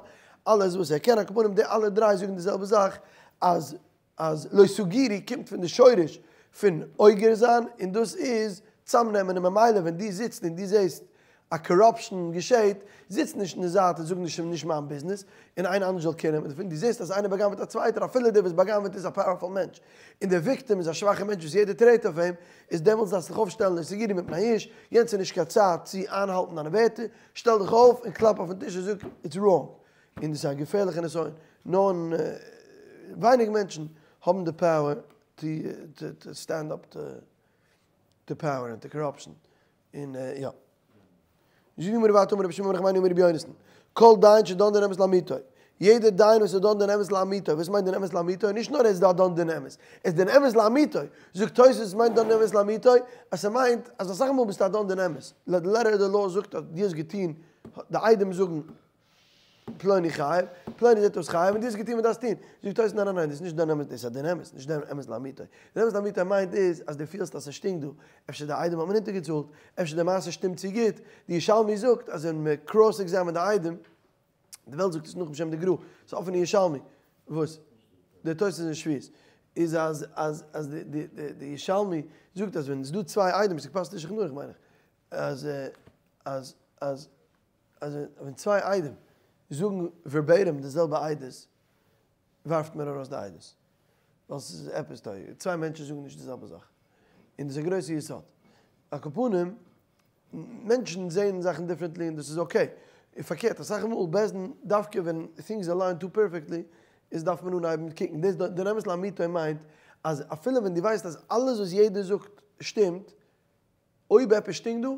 אלעס וואס ער קען, על כל פנים די אלע דריי זאגן די זעלבע זאך אז אז לא תגורו קומט פון די שורש פון אוגר זיין און דאס איז צאמנעמען און ממילא ווען דו זיצט און דו זעסט א corruption געשעט, זיץ נישט אין די זייט און זאג נישט ס'איז נישט מיין ביזנעס, און איינער אנדערש זאל care נעמען דערפון, דו זעסט אז איינער בא'גנב'עט א צווייטער אפילו דער וואס בא'גנב'עט איז א powerful מענטש, און דער victim איז א שוואכע מענטש וואס יעדער טרעט אויף אים, איז דעמאלטס דארפסטו דיך אויפשטעלן לא תגורו מפני איש, יענץ איז נישט קיין צייט צו איינהאלטן דיינע ווערטער, שטעל דיך אויף און קלאפ אויפן טיש און זאג it's wrong, און דאס איז א געפערליכע נסיון, נאר ווייניג מענטשן האבן די power to stand up to power און to corruption. און יא. זאגט די גמרא ווייטער אמר רבי שמעון בר נחמני אמר רבי יונתן, כל דיין שדן דין אמת לאמיתו, יעדער דיין וואס איז דן דין אמת לאמיתו, וואס מיינט דין אמת לאמיתו? נישט נאר ער איז דא דן דין אמת, ער איז דין אמת לאמיתו, זאגט תוס' וואס מיינט דן דין אמת לאמיתו? אז ס'מיינט אז אסאך מאל ביסטו א דן דין אמת, די letter of the law זאגט אז דו האסט געטון, די עדים זאגן פלוני חייב, פלוני זעט אויס חייב, און דו האסט געטון וואס דארפסט טון. זאגט תוס' ניין ניין ניין, דאס איז נישט דיין אמת, דאס איז א דין אמת, נישט דיין אמת לאמיתו. דין אמת לאמיתו מיינט איז אז דו פילסט אז ס'שטינקט דא, אפשר די עדים האט מען אונטערגעצאלט, אפשר די מעשה שטימט צו גוט, די ירושלמי זאגט אז ווען מען cross examine ט די עדים. די וועלט זאגט עס נאך בשם די גר"א, ס'איז אפענע ירושלמי, וואס? די תוס' אין שביעית, איז אז אז אז די די די די ירושלמי זאגט אז ווען ס'איז דא צוויי עדים, ס'פאסט נישט שולחן ערוך מיין איך, אז אז אז אז ווען צוויי עדים זאגן verbatim די זעלבע עדות, ווארפט מען ארויס די עדות, ווייל ס'איז עפעס דא, צוויי מענטשן זאגן נישט די זעלבע זאך, און דאס איז א גרויסע יסוד. על כל פנים, מענטשן זעען זאכן differently און דאס איז okay. און פארקערט, אסאך מאל בית דין, דווקא ווען things align too perfectly, איז דארף מען אנהייבן קוקן. דאס דער אמת לאמיתו מיינט, אז אפילו ווען דו ווייסט אז אלעס וואס יעדער זאגט שטימט, אויב עפעס שטינקט דא,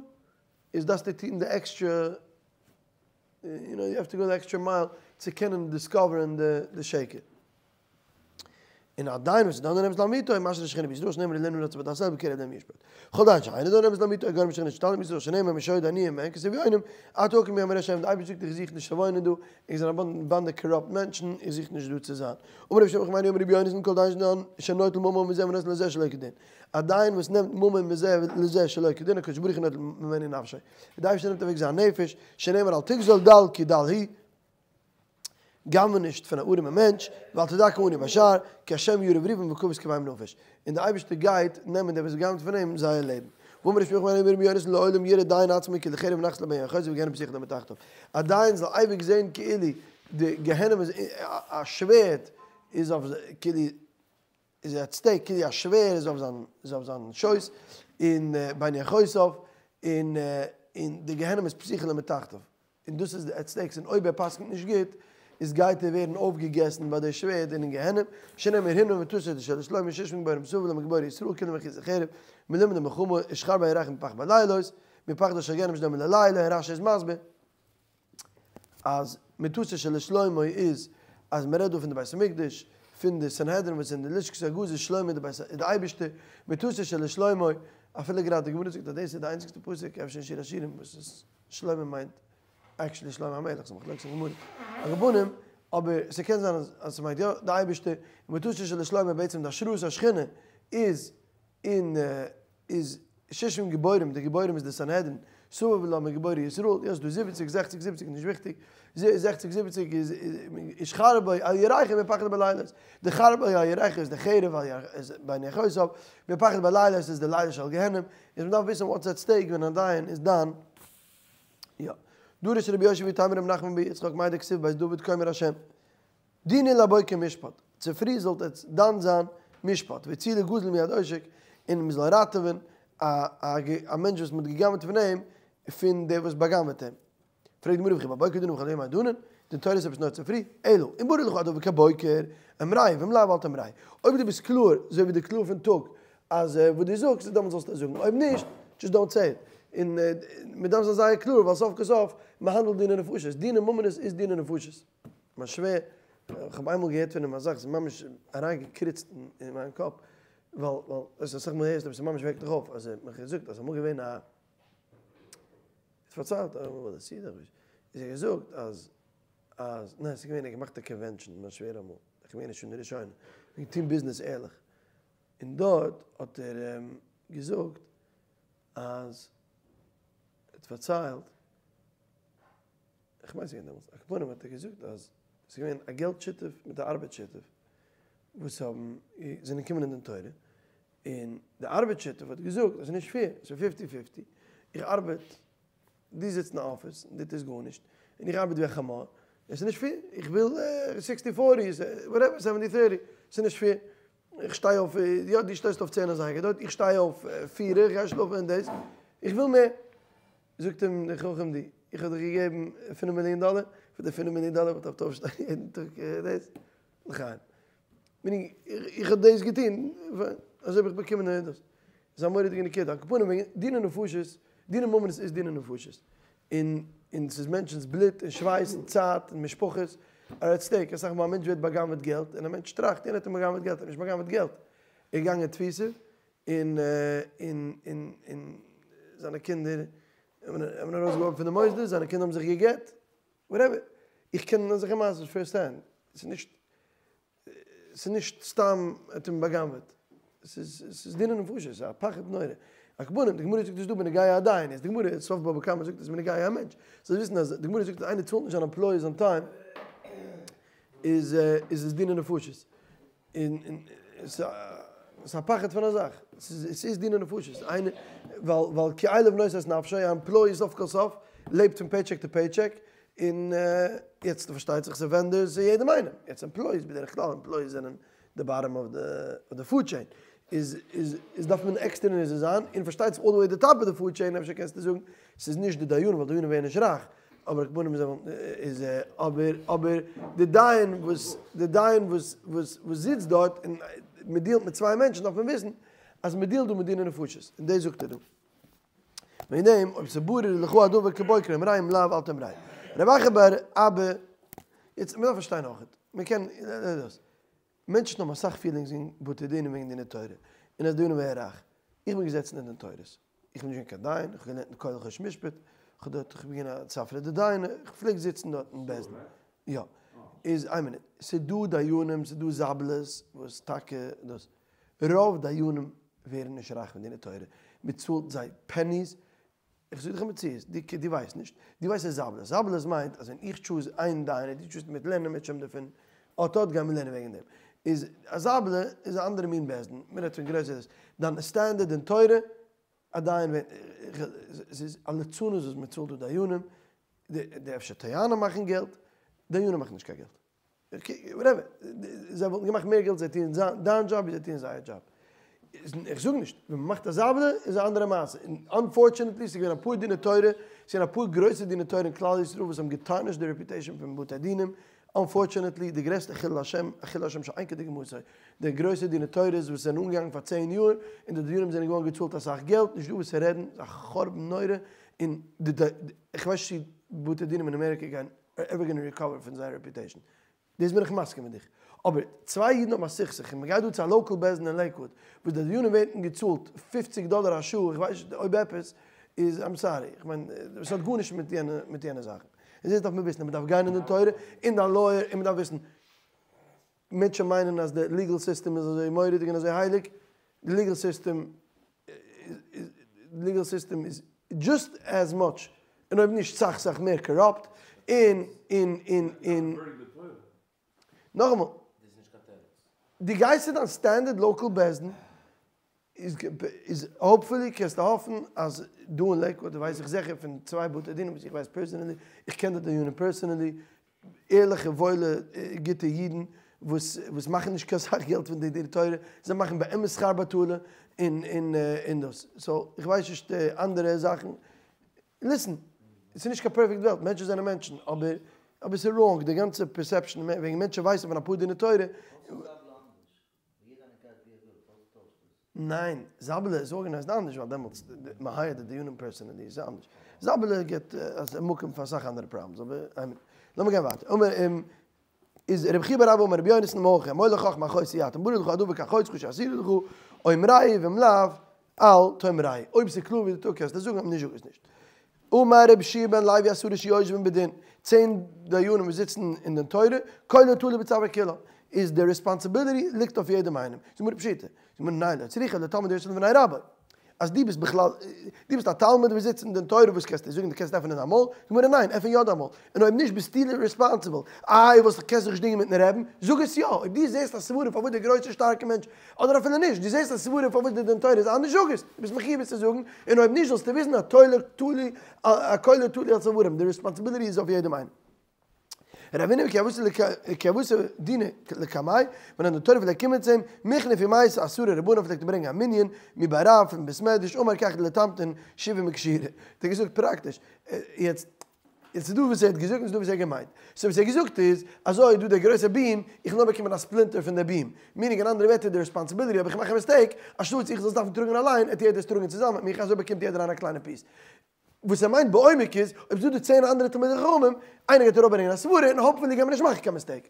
איז דארפסטו טון די extra, you know, you have to go the extra mile צו קענען discover ען די שקר. און א דיין וואס איז דן אמת לאמיתו, משרה שכינה בישראל שנאמר אלוהים נרצה בדעת אל בקרב להם ישפוט. כל דיין שאינו דן אמת לאמיתו, גורם שכינה שתלם בישראל שנאמר משוי דניהם מען כסף יונים, עתה הקים יאמר השם, די אייבערשטער זאגט איך זוך נישט צו וואוינען דא, איך זענען א באנדע corrupt מענטשן, איך זוך נישט דא צו זיין. אמר רבי שמעון חמני אמר רבי יונתן כל דיין שדן שנוטל ממון מזה ונותן לזה שלא כדין. א דיין וואס נעמט ממון מזה לזה שלא כדין, הקדוש ברוך הוא נוטל ממנו נפשו. די אייבערשטער נעמט אוועק זיין נפש, שנאמר אל תגזול דל כי דל הוא, גנב'ע נישט פון א ארימע מענטש, ואל תדכא עני בשער, כי השם יריב ריבם וכבש קבם נפש, און דער אייבערשטער גייט נעמען די וואס גנב'ט פון אים זייער לעבן. ואמר ר' שמואל בר רבי יונתן לעולם יראה דיין עצמו כאילו חרב מונחת לו בין ירכותיו וגיהנם פתוחה לו מתחתיו, א דיין זאל אייביג זען כאילו די גיהנום איז א שווערד איז אויף כאילו איז at stake כאילו א שווערד איז אויף זיין איז אויף זיין שויס און בין ירכותיו און און די גיהנום איז פתוחה לו מתחתיו און דאס איז די at stakes און אויב ער פסק'נט נישט גוט איז גייט ער ווערן אויפגעגעסן ביי די שווערד און אין גיהנום שנאמר הנה מטתו של שלמה ששים גבורים סביב לו מגבורי ישראל כולם אחוזי חרב מלומדי מלחמה ושכר בירחים מפח בלילות מפחדו של גיהנום שדומה ללילה און רש"י איז מסביר. אז מטתו של שלמה איז אז מען רעדט דא פון די בית המקדש, פון די סנהדרין וואס אין די לשכת הגזית שלמה די בית די אייבערשטער, מטתו של שלמה, אפילו גראדע די גמרא זאגט אז דאס איז די איינציגסטע פסוק אפשר אין שיר השירים וואס איז שלמה מיינט actually שלמה המלך, ס'איז מחלוקת אין גמרא, על כל פנים, אבער ס'קען זיין אז ס'מיינט יא די אייבערשטער, און מטתו של שלמה בעצם די השראת השכינה איז און איז ששים גיבורים, די גיבורים איז די סנהדרין, סביב לה מגיבורי ישראל, יא ס'דא זיבעציג, זעכציג, זיבעציג נישט וויכטיג, זעכציג זיבעציג איז איש חרבו על ירכו מפחד בלילות, די חרבו על ירכו איז די חרב איז בין ירכותיו, מפחד בלילות איז די לילה של גיהנום, איז מ'דארף וויסן what's at stake ווען א דיין איז דן, יא. דרש רבי יושע ואיתימא רב נחמן בר יצחק מאי דכתיב בית דוד כה אמר השם. דינו לבוקר משפט, צופרי זאלט עטץ דן זיין משפט, והצילו גזול מיד עושק, און מען זאל ראטעווען א א מענטש וואס מען האט גע'גנב'ט פון אים, פון דער וואס בא'גנב'עט אים. פרעגט די גמרא וכי בבוקר דנין ובכל יומא דנין, דין תורה איז עפעס נאר צופרי, אלא אם ברור לך הדבר כבוקר, אמרהו, ואם לאו אל תאמרהו. אויב דו ביסט קלאר, אזוי ווי די קלאר פון טאג, אז וואס דו זאגסט, דעמאלטס זאלסטו עס זאגן, אויב נישט, just don't say it. און מען דארף זיין זייער קלאר, ווייל סוף כל סוף, מען האנדלט דיני נפשות, דיני ממונות איז דיני נפשות. מיין שווער, איך האב איינמאל געהערט פון אים א זאך, ס'איז ממש אריינגעקריצט אין מיין קאפ, ווייל ווייל דאס אסאך מאל הערסט עפעס ממש וועקט דיך אויף, אז ער האט מיך געזאגט אז אמאל געווען א, ער האט פארציילט אמאל ביי די סעודה, איז ער געזאגט אז אז ניין ס'איז געווען ער האט געמאכט א convention מיין שווער אמאל, איך בין געווען אין שנה ראשונה, מ'האט געטון ביזנעס ערליך, און דארט האט ער געזאגט אז ער האט פארציילט. איך מיין ס'איז געווען דעמאלטס, על כל פנים האט ער געזאגט אז ס'איז געווען א געלט שותף מיט א ארבעט שותף וואס האבן זענען געקומען אין דין תורה, און די ארבעט שותף האט געזאגט אז ס'איז נישט fair, ס'איז fifty fifty, איך ארבעט, דו זיצט אין א אפיס און דו טוסט גארנישט, און איך ארבעט ווי א חמור, עס איז נישט fair, איך וויל sixty forty, whatever, seventy thirty, ס'איז נישט fair, איך שטיי אויף, יא דו שטייסט אויף צען אזייגער דארט, איך שטיי אויף פיר, איך גיי שלאפן און דאס, איך וויל מער. זאגט אים דער חכם דו, איך האב דיך געגעבן פינף מיליאן דאלער, פאר די פינף מיליאן דאלער וואלט איך אויפשטיין יעדן טאג דאס, לחיים. meaning, איך האב דאס געטון, אזוי האב איך באקומען דאס. איז א מורא'דיגע נקודה. על כל פנים וועגן דיני נפשות, דיני ממונות איז דיני נפשות. און און ס'איז מענטשנ'ס בלוט און שווייס און צייט און משפחות are at stake. אסאך מאל א מענטש ווערט בא'גנב'עט געלט, און א מענטש טראכט, יענער האט אים בא'גנב'עט געלט, ער האט נישט בא'גנב'עט געלט. ער איז געגאנגען אין תפיסה, און און און און זיינע קינדער האבן ארויסגעווארפן פון די מוסדות, זיינע קינדער האבן זיך גע'גט, whatever, איך קען אזעלכע מעשות first hand, ס'איז נישט, ס'איז נישט סתם ער האט אים בא'גנב'עט, ס'איז ס'איז דיני נפשות, ס'איז א פחד נורא. על כל פנים, די גמרא זאגט עס דא בנוגע א דיין, איז די גמרא, סוף בבא קמא זאגט עס בנוגע א מענטש. זאלסט וויסן אז די גמרא זאגט אז איינער צאלט נישט זיין עמפלויאיס אן טיים, איז איז עס דיני נפשות. און ס'איז א פחד פון א זאך. ס'איז דיני נפשות. איינער, ווייל ווייל כי אליו נושא את נפשו, א עמפלויאי סוף כל סוף לעבט פון פעיטשעק טו פעיטשעק, און יעצט פארשטייט זיך ס'איז ווענדארס יעדעם איינעם. יעצט עמפלויאיס בדרך כלל עמפלויאיס זענען די באטאם אוו די פוד טשעין. איז איז איז דארף מען עקסטער נזהר זיין, און פארשטייט זיך אלל די וועי די טאפ אוו די פוד טשעין אפשר קענסטו זאגן ס'איז נישט די דיינים ווייל דיינים ווערן נישט רייך, אבער על כל פנים איז אבער אבער די דיין וואס די דיין וואס וואס וואס זיצט דארט און מען דיעלט מיט צוויי מענטשן דארף מען וויסן אז מען דיעלט דא מיט דיני נפשות און דאס זאגט ער דא. וועגן דעם אויב ס'ברור לך הדבר כבוקר אמרהו אם לאו אל תאמרהו. רב אחא בר אבא יעצט מען דארף פארשטיין אויכעט מען קען דאס מענטשן האבן אסאך פילינגס וועגן בתי דינים וועגן דיני תורה און אז דיינים ווערן רייך. איך בין געזעצן אין דין תורות. איך בין נישט געווען קיין דיין, איך האב געלערנט אין כולל חושן משפט, איך האב דארט, איך בין געווען א ספרא דדיינא, איך פלעג זיצן דארט אין בית דין. יא. איז איין מינוט, ס'איז דא דיינים, ס'איז דא זאבלעס וואס טאקע דאס. רוב דיינים ווערן נישט רייך פון דיני תורה, מען צאלט זיי פעניס, איך זאג דיך א מציאות, דו דו ווייסט נישט, דו ווייסט אז זאבלעס, זאבלעס מיינט אז ווען איך טשוז איין דיין און דו טשוזט מיט לערנען מיט שם דערפון, אט אט גיימיר לערנען וועגן דעם. איז א זאבלע איז א אנדערע מין בית דין, מען רעדט פון גרויסע דאס, דיין סטענדערד אין תורה, א דיין ווען, ס'איז א לצנות וואס מען צאלט דא דיינים, די אפשר טוענים מאכן געלט, דיינים מאכן נישט קיין געלט. וואטעווער, זיי וואלטן געמאכט מער געלט זיי טוען דיין דזשאב ווי זיי טוען זייער דזשאב. איך זאג נישט, ווען מ'מאכט א זאבלע איז א אנדערע מעשה. און אנפארטשענעטלי ס'איז געווען אפאר דיני תורה, ס'איז געווען אפאר גרויסע דיני תורה אין כלל ישראל וואס האבן געטארנישט די רעפיוטעישאן פון בתי דינים, אנפארטשענעטלי די גרעסטע חילול השם, א חילול השם שאין כדוגמתו, די גרויסע דיני תורות וואס זענען אנגעגאנגען פאר צען יאר, און די דיינים זענען געווארן געצאלט אסאך געלט, נישט דא וואס צו רעדן, ס'איז א חורבן נורא, און די, איך ווייס נישט צו בתי דינים אין אמעריקע גייען עווער גאנא ריקאווער פון זייער רעפיוטעישן, דאס בין איך מסכים מיט דיך. אבער צוויי אידן האבן א סכסוך און מ'גייט דא צו א לאקעל בית דין אין לעיקוואוד וואס די דיינים ווערן געצאלט פופציג דאלער א שעה, איך ווייס נישט אויב עפעס, איז איים סארי, איך מיין עס האט גארנישט מיט יענע מיט יענע זאכן. און דאס דארף מען וויסן אז מ'דארף גיין אין דין תורה און דיין לויער און מ'דארף וויסן. מענטשן מיינען אז די ליגעל סיסטעם איז אזוי מורא'דיג און אזוי הייליג, די ליגעל סיסטעם ליגעל סיסטעם איז דזשאסט עז מאטש און אויב נישט סאך סאך מער קאראפט און און און און נאכאמאל דו גייסט צו דיין סטענדערד לאקעל בית דין איז איז האופפולי קענסטו האפן אז דא אין לעיקוואד ווייס איך זיכער פון צוויי בתי דינים וואס איך ווייס פערסענעלי איך קען די דיינים פערסענעלי ערליכע וואוילע גוטע אידן וואס וואס מאכן נישט קיין סאך געלט פון די דין תורה, זיי מאכן באמת שכר בטלה און און און דאס, סאו איך ווייס נישט אנדערע זאכן, ליסן, ס'איז נישט קיין פערפעקט וועלט, מענטשן זענען מענטשן, אבער אבער ס'איז ראנג די גאנצע פערסעפשאן וועגן מענטשן ווייסן פון אפאר דיני תורה. ניין, זאבעלע איז ארגענייזד אנדערש ווייל דעמאלטס מען הייערט די דיינים פערסאנעלי איז אנדערש. זאבעלע גיבט א מקום פאר אסאך אנדערע פראבלעמס אבער איי מין לאמיר גיין ווייטער. אמר אים איז רבי חייא בר אבא אמר רבי יונתן מהכא אמור לחכמה אחותי את אם ברור לך הדבר כאחותך שאסורה לך אמרהו ואם לאו אל תאמרהו אויב ס'איז קלאר ווי די טאג קענסטו זאגן אויב נישט זאג עס נישט. אמר רבי יהושע בן לוי עשרה שיושבין בדין, צען דיינים וואס זיצן אין דין תורה, כולו תלוי בצוואר כולם, איז די רעספאנסיביליטי ליגט אויף יעדעם איינעם, זאגט גמרא פשיטא, זאגט גמרא ניין לא צריכא אלא תלמיד היושב לפני רבו, אז דו ביסט בכלל, דו ביסט א תלמיד וואס זיצט אין דין תורה וואס קענסטו זאגן דו קענסט עפענען דיין מויל, זאגט גמרא ניין עפען יא דיין מויל, און אויב נישט ביסטו ריספאנסיבל, איי וואס קענסט זיך נישט דינגען מיטן רעבן, זאג עס יא, אויב דו זעסט א סברה פארוואס דער גרויסער שטארקער מענטש אדער אפילו נישט, דו זעסט א סברה פארוואס די דין תורה איז אנדערש, זאג עס, דו ביסט מחיוב עס צו זאגן, און אויב נישט זאלסטו וויסן אז תולה תלוי הכולו תלוי על צווארם, די רעספאנסיביליטי איז אויף יעדעם איינעם. רבינא כי הוה אתי דינא לקמיה, ווען א דין תורה פלעגט קומען צו אים, מכנף ומייתי עשרה רבנן פלעגט ער ברענגען א מנין, מבי רב פון בית מדרש, אמר כך דלתמתין שבעה מכשירי, האט ער געזאגט פראקטיש, יעצט יעצט איז דא וואס ער האט געזאגט און ס'איז דא וואס ער האט געמיינט. סאו וואס ער האט געזאגט איז, אזוי איז דא דער גרויסער ביעם, איך וויל נאר באקומען א ספלינטער פון דער ביעם. מינינג אין אנדערע ווערטער די רעספאנסיביליטי אויב איך מאך א מיסטעיק, אנשטאטס איך זאל עס דארפן טראגן אליין, עט יעדער עס טראגן צוזאמען מיט מיך, אזוי באקומט יעדער איינער א קליינע פיס. וואס ער מיינט בעומק איז, אויב ס'איז דא די צען אנדערע תלמידי חכמים, איינער גייט אראפברענגען א סברה און האפפולי גייט מען נישט מאכן קיין מיסטעיק.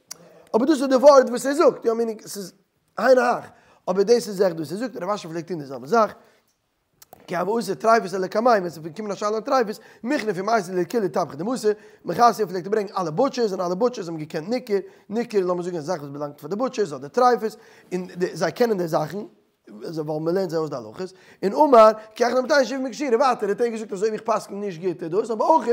אבער דאס איז די ווארט וואס ער זאגט, יא מינינג ס'איז היינו הך. אבער דאס איז עכט וואס ער זאגט, רב אשי פלעגט טון די זעלבע זאך. כי הוה אתי טריפות לקמיה, ווען ס'איז געקומען א שאלה אויף טריפות, מכנף ומייתי לכולהו טבחי דמסר, מחסיא פלעגט ער ברענגען אלע בוטשערס און אלע בוטשערס האבן געקענט ניקור, ניקור לאמיר זאגן א זאך וואס באלאנגט פאר די בוטשערס אדער טריפות, און זיי קענען די זאכן. ווייל מען לערנט זיי אויס די הלכות, און אמר, כי היכי דמטעי שב מכשירי, ווייטער האט ער געזאגט אזוי ווי איך פסק'ן נישט גוט איז דאס, אבער אויך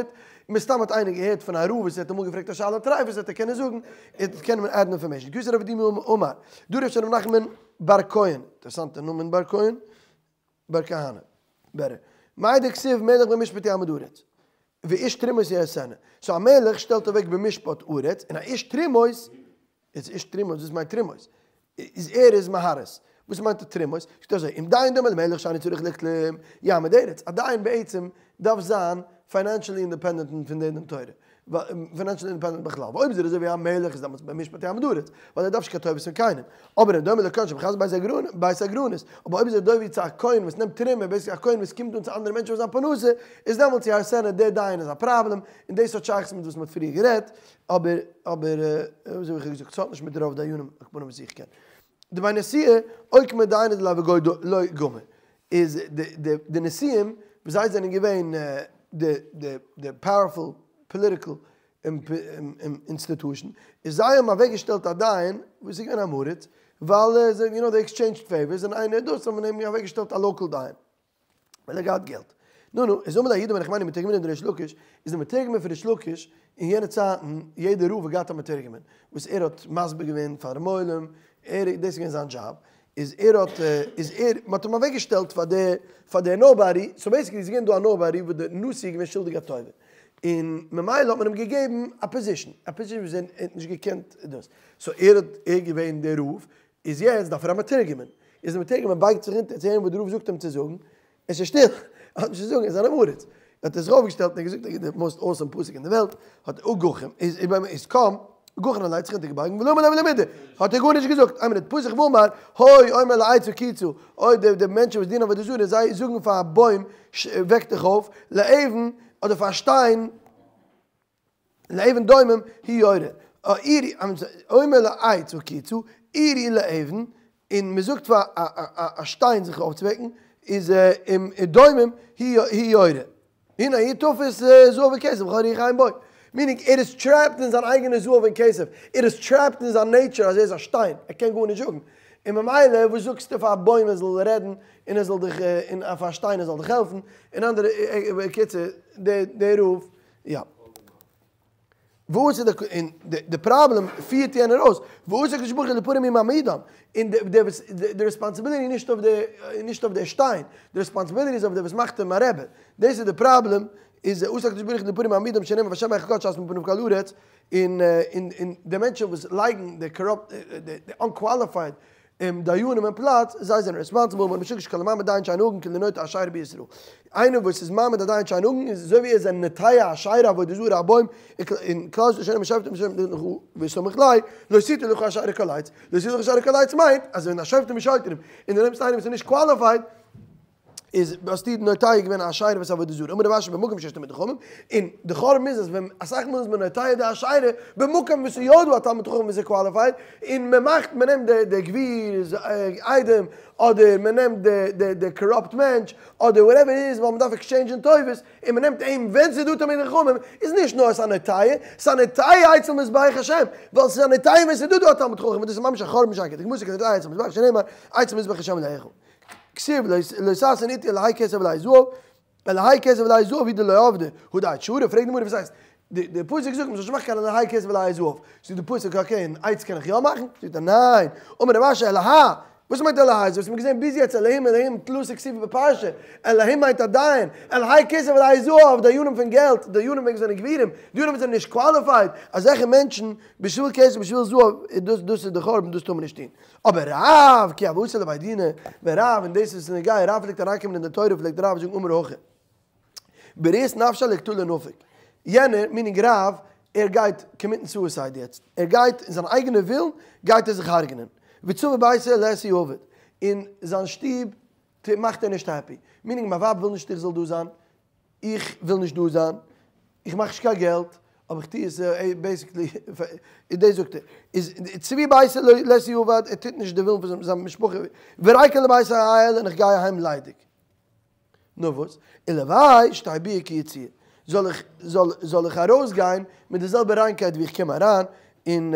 מסתם האט איינער געהערט פון א רב וואס ער האט אמאל געפרעגט א שאלה טרייף וואס ער קען זאגן, ער קען מען add ן information. כי אתא רב דימי אמר, דרש רב נחמן בר כהן, אינטערעסאנטע נאמען בר כהן, בר כהנא, בעטער, מאי דכתיב מלך במשפט יעמיד ארץ, ואיש תרומות יהרסנה, so א מלך שטעלט אוועק במשפט ארץ, און א איש תרומות, איז איש תרומות, וואס מיינט תרומות? איז ער איז מהרס. וואס מיינט תרומות? זאגט אזוי, אם דיין דומה למלך שאינו צריך לכלום, יעמיד ארץ. א דיין בעצם דארף זיין financially independent פון די דין תורה. financially independent בכלל. אויב איז ער אזוי ווי א מלך איז דעמאלטס במשפט יעמיד ארץ, ווייל ער דארף נישט קיין טובות פון קיינעם. אבער אם דומה לכהן שמחזר בית הגרנות, אבער אויב איז ער דומה ווי צו א כהן וואס נעמט תרומה, basically א כהן וואס קומט אן צו אנדערע מענטשן פאר זיין פרנסה, איז דעמאלטס יהרסנה, דער דיין איז א פראבלעם, און דאס האט שייכות מיט וואס מען האט פריער גערעדט. אבער, אבער, אזוי ווי איך האב געזאגט, ס'האט נישט מיט רוב דיינים, על כל פנים וואס איך קען. דבי נשיאה, אוקמוה דיינא דלא הוה גוי גמור. איז די די די נשיאים, וואס זיי זענען געווען די די די powerful political institution, איז זיי האבן אוועקגעשטעלט א דיין וואס איז געווען א מורד, ווייל זיי, you know, they exchanged favors, און איינער דאס האט מען אים אוועקגעשטעלט א local דיין. ווייל ער געהאט געלט. נו נו, איז אמר ליה יהודה בר נחמני מתורגמנא דריש לקיש, איז דער מתורגמן פון ריש לקיש, אין יענע צייטן, יעדער רב האט געהאט א מתורגמן, וואס ער האט מסביר געווען פארן עולם, ער, דאס איז געווען זיין דזשאב, איז ער האט, איז ער, מען האט אים אוועק געשטעלט פאר די, פאר די nobody, so basically איז געווען דא א nobody וואס די נשיא איז געווען שולדיג א טובה, און ממילא האט מען אים געגעבן א position, א position וואס ער האט נישט געקענט דאס, so ער האט, ער געווען דער רב, איז יעצט דארף ער א מתורגמן, איז דער מתורגמן בייגט זיך אונטער צו הערן וואס דער רב זאגט אים צו זאגן, עס איז שטיל, ער האט נישט צו זאגן, ער איז אן עם הארץ, האט ער זיך אויפגעשטעלט און געזאגט די most awesome פסוק אין די וועלט, האט אגחים, איז איז קם, גחן אליין האט זיך אונטערגעבויגן, ולא אמר ליה ולא מידי, האט ער גארנישט געזאגט, איין מינוט, פתח ואמר, הוי אומר לעץ הקיצו, אוי די די מענטשן וואס דינען עבודה זרה, זיי זאגן פאר א בוים, וועק דיך אויף, לאבן, אדער פאר א שטיין, לאבן דומם הוא יורה, אומר לעץ הקיצו, עורי לאבן, און מען זאגט פאר א שטיין זיך אויפצווועקן, איז דומם הוא יורה. הנה הוא תופס זהב וכסף וכל רוח אין בו. meaning ער איז trapped אין זיין אייגענע זהב און כסף, ער איז trapped אין זיין nature אז ער איז א שטיין, ער קען גארנישט זאגן. און ממילא וואס זאגסטו פאר א בוים ער זאל רעדן און ער זאל דיך, און פאר א שטיין ער זאל דיך העלפן, און אנדערע, בקיצור, דער רב יא. וואס איז די, און די פראבלעם פירט יענער אויס, וואס איז הקדוש ברוך הוא לפרעה מי מעמידם, און די וואס, די responsibility איז נישט אויף די, נישט אויף די שטיין, די responsibility איז אויף די וואס מאכט אים א רבי, דאס איז די פראבלעם, איז עשה הקדוש ברוך הוא לפרעה מעמידם שנאמר והשם אחד שס מפניו כל הארץ, און און די מענטשן וואס לייגן די corrupt, די unqualified דיינים אין פלאץ, זיי זענען responsible, אמר ריש לקיש כל המעמיד דיין שאינו הגון כאילו נוטע אשרה בישראל. איינער וואס איז מעמיד א דיין שאינו הגון איז אזוי ווי ער איז א נוטע אשרה עבודה זרה א בוים, אין כלל ישראל שנאמר שופטים ושוטרים תתן לך וסמוך ליה, לא תטע לך אשרה כל עץ, לא תטע לך אשרה כל עץ מיינט אז ווען א שופטים ושוטרים און דו נעמסט איינעם וואס איז נישט qualified, איז האסטו נוטע געווען אשרה וואס עבודה זרה, אמר רב אשי במקום שיש תלמידי חכמים, און די חורבן איז אז ווען אסאך מאל איז מען נוטע די אשרה במקום וואס איז יא דא א תלמיד חכם וואס איז qualified, און מען מאכט מען נעמט די די גביר'ס איידעם, אדער מען נעמט די די די corrupt מענטש, אדער whatever איז ווייל מען דארף exchange ן טובות, און מען נעמט אים ווען ס'איז דא תלמידי חכמים, איז נישט נאר ס'איז א נוטע, ס'איז א נוטע אצל מזבח השם, ווייל ס'איז א נוטע ווען ס'איז דא דא א תלמיד חכם, און דאס איז ממש א חורבן שאין כדוגמתו כנוטע אצל מזבח שנאמר אצל מזבח השם אלהיך. כתיב לא תעשון אתי אלהי כסף ואלהי זהב, אלהי כסף ואלהי זהב הוא דלא עבדי, הא דעץ שרי, פרעגט די גמרא וואס הייסט, די פסוק זאגט מ'זאל נישט מאכן קיין אלהי כסף ואלהי זהב, זאגט די פסוק okay און עץ קען איך יא מאכן? זאגט ער ניין, אמר רב אשי אלהי, וואס מיינט אלהי, אזוי וואס מ'האט געזען ביז יעצט אלהים אלהים תלתא כתיבי בפרשה, אלהים מיינט א דיין, אלהי כסף ואלהי זהב, דיינים פון געלט, דיינים וועגן זענען גבירים, דיינים וואס זענען נישט qualified, אזעלכע מענטשן, בשביל כסף בשביל זהב, דאס איז די חורבן, דאס טאר מען נישט טון. אבער רב, כי הוה אתי לבי דינא, ווען רב, און דאס איז נוגע, רב פלעגט אריינקומען אין די תורה פלעגט רב זאגן אמר הכי, ברית נפשיה לקטלא נפיק, יענער, meaning רב, ער גייט commit ן suicide יעצט, ער גייט, אין זיין אייגענע ווילן גייט ער זיך הרג'נען, וצבי ביתיה לית עביד, און זיין שטוב מאכט ער נישט happy, meaning מיין ווייב וויל נישט איך זאל דא זיין, איך וויל נישט דא זיין, איך מאך נישט קיין געלט, אבער איך טו עס basically, דאס זאגט ער, איז צבי ביתיה לית עביד, ער טוט נישט די ווילן פון זיין משפחה, וריקן לביתיה עייל און איך גיי אהיים ליידיג. נו וואס? ולוואי שתהא ביאה כיציאה, זאל איך זאל איך ארויסגיין מיט די זעלבע ריינקייט ווי איך קום אריין, און.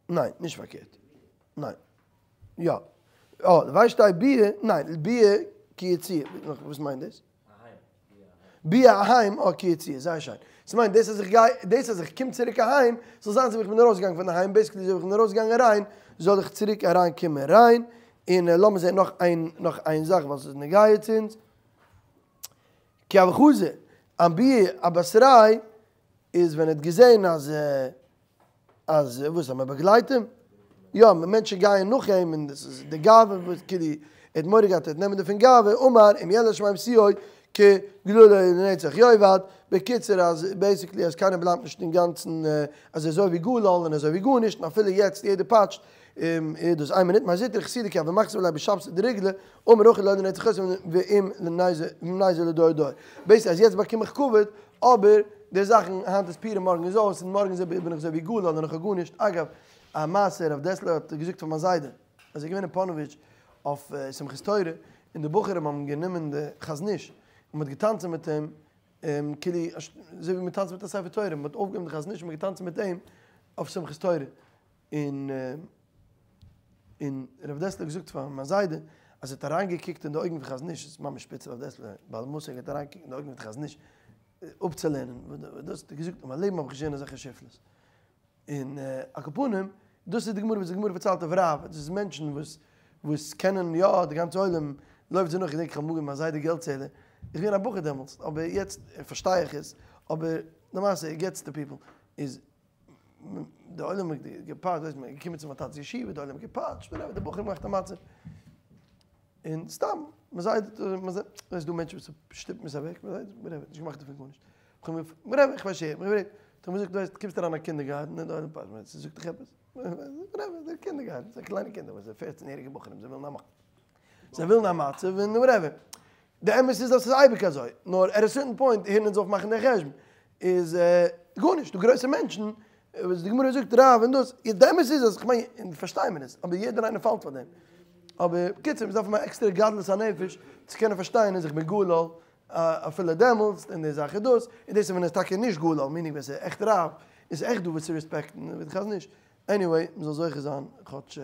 ניין, נישט פארקערט. ניין. יא. אה, ווייסט שטייט ביאה, ניין, ביאה כיציאה, וואס מיינט דאס? ביאה אהיים, אה, כיציאה, זייער שיין. ס'מיינט דאס אז איך גיי, דאס אז איך קום צוריק אהיים, זאל זיין אזוי ווי איך בין ארויסגעגאנגען פון דערהיים, basically אזוי ווי איך בין ארויסגעגאנגען ריין, זאל איך צוריק אריין קומען ריין. און לאמיר זען נאך איין, נאך איין זאך וואס איז נוגע צו אונז. כי הוה חזי אמביע אבתריה איז ווען ער האט געזען אז אז וואס אז מען באגלייט אים, יא מענטשן גייען נאך אים און דאס איז די גאווה וואס כאילו ער האט מורא געהאט ער וועט נעמען דערפון גאווה, אמר אם יהיה לשמים שיאו כגללו לנצח יאבד, בקיצור אז basically אז קיינער בלייבט נישט אינגאנצן אז אזוי ווי גלל און אזוי ווי גארנישט און אפילו יעצט יעדער פאטשט איז דאס איין מינוט מאי זוטרא חסידא כי הוה מחזי ליה בשבתא דריגלא אמר הכי לא לנצח יוסיף ואם לניזר לדור דור. basically אז יעצט באקום איך כבוד אבער די זאכן היינט איז פורים מארגן איז אויס און מארגן איז בין איך אזוי ווי גלל און איך האב גארנישט. אגב א מעשה הרב דעסלער האט געזאגט פאר מיין זיידע אז ער איז געווען אין פאנאוויטש אויף שמחת תורה און די בחורים האבן גענומען די חזון איש און מען האט געטאנצען מיט אים כאילו אזוי ווי מען טאנצט מיט א ספר תורה מען האט אויפגעהויבן די חזון איש און מען האט געטאנצען מיט אים אויף שמחת תורה. און און רב דעסלער האט געזאגט פאר מיין זיידע אז ער האט אריינגעקוקט אין די אויגן פון חזון איש, איז ממש שפיץ רב דעסלער, בעל מושג האט אריינגעקוקט אין די אויגן פון חזון איש אפצולערנען, דאס האט ער געזאגט אין מיין לעבן האב איך נישט געזען אזעלכע שפלות. און על כל פנים, דאס איז די גמרא וואס די גמרא פארציילט אויף רב, דאס איז מענטשן וואס וואס קענען יא, די גאנצע עולם לויפט זיי נאך, איך געדענק איך האב אמאל געווען מיין זיידע געלט ציילער, איך בין געווען א בחור דעמאלטס, אבער יעצט פארשטיי איך עס, אבער למעשה it gets to people, איז די עולם האט געפאטשט, ווייסט מען איז געקומען צו מיין טאטע'ס ישיבה, די עולם האט געפאטשט, whatever, די בחורים געמאכט א מצב, און סתם, מען זייט, מען זעט, ס'איז דא מענטשן וואס שטופן עס אוועק, מען זייט, whatever, נישט געמאכט דערפון גארנישט, whatever, איך פארשטיי, whatever, האט ער מיר געזאגט, דו ווייסט, קומסט אריין אין א קינדערגארטן, און די עולם פאטשט, מען זאגט דיך עפעס, whatever, די קינדערגארטן, ס'איז קליינע קינדער, וואס זענען פערצן יעריגע בחורים, זיי ווילן א זיי ווילן א מצב, און whatever. די אמת איז אז ס'איז אייביג אזוי, נאר at a certain point הערן אונז אויף מאכן די חשבון, איז גארנישט, דא גרויסע מענטשן, וואס די גמרא זאגט רב און דאס, די אמת איז אז כ'מיין אונז פארשטיי מיר עס, אבער יעדער איינער פאלט פאר דעם, אבער בקיצור מ'דארף האבן א עקסטערע גדלות הנפש צו קענען פארשטיין אז איך בין גלל אפילו דעמאלטס, און די זאך איז דאס, און דאס איז ווען עס איז טאקע נישט גלל, meaning ווען ס'איז עכט רב, איז עכט דא וואס צו רעספעקטן, ווי די חזון איש, anyway, מ'זאל זוכה זיין כאטש.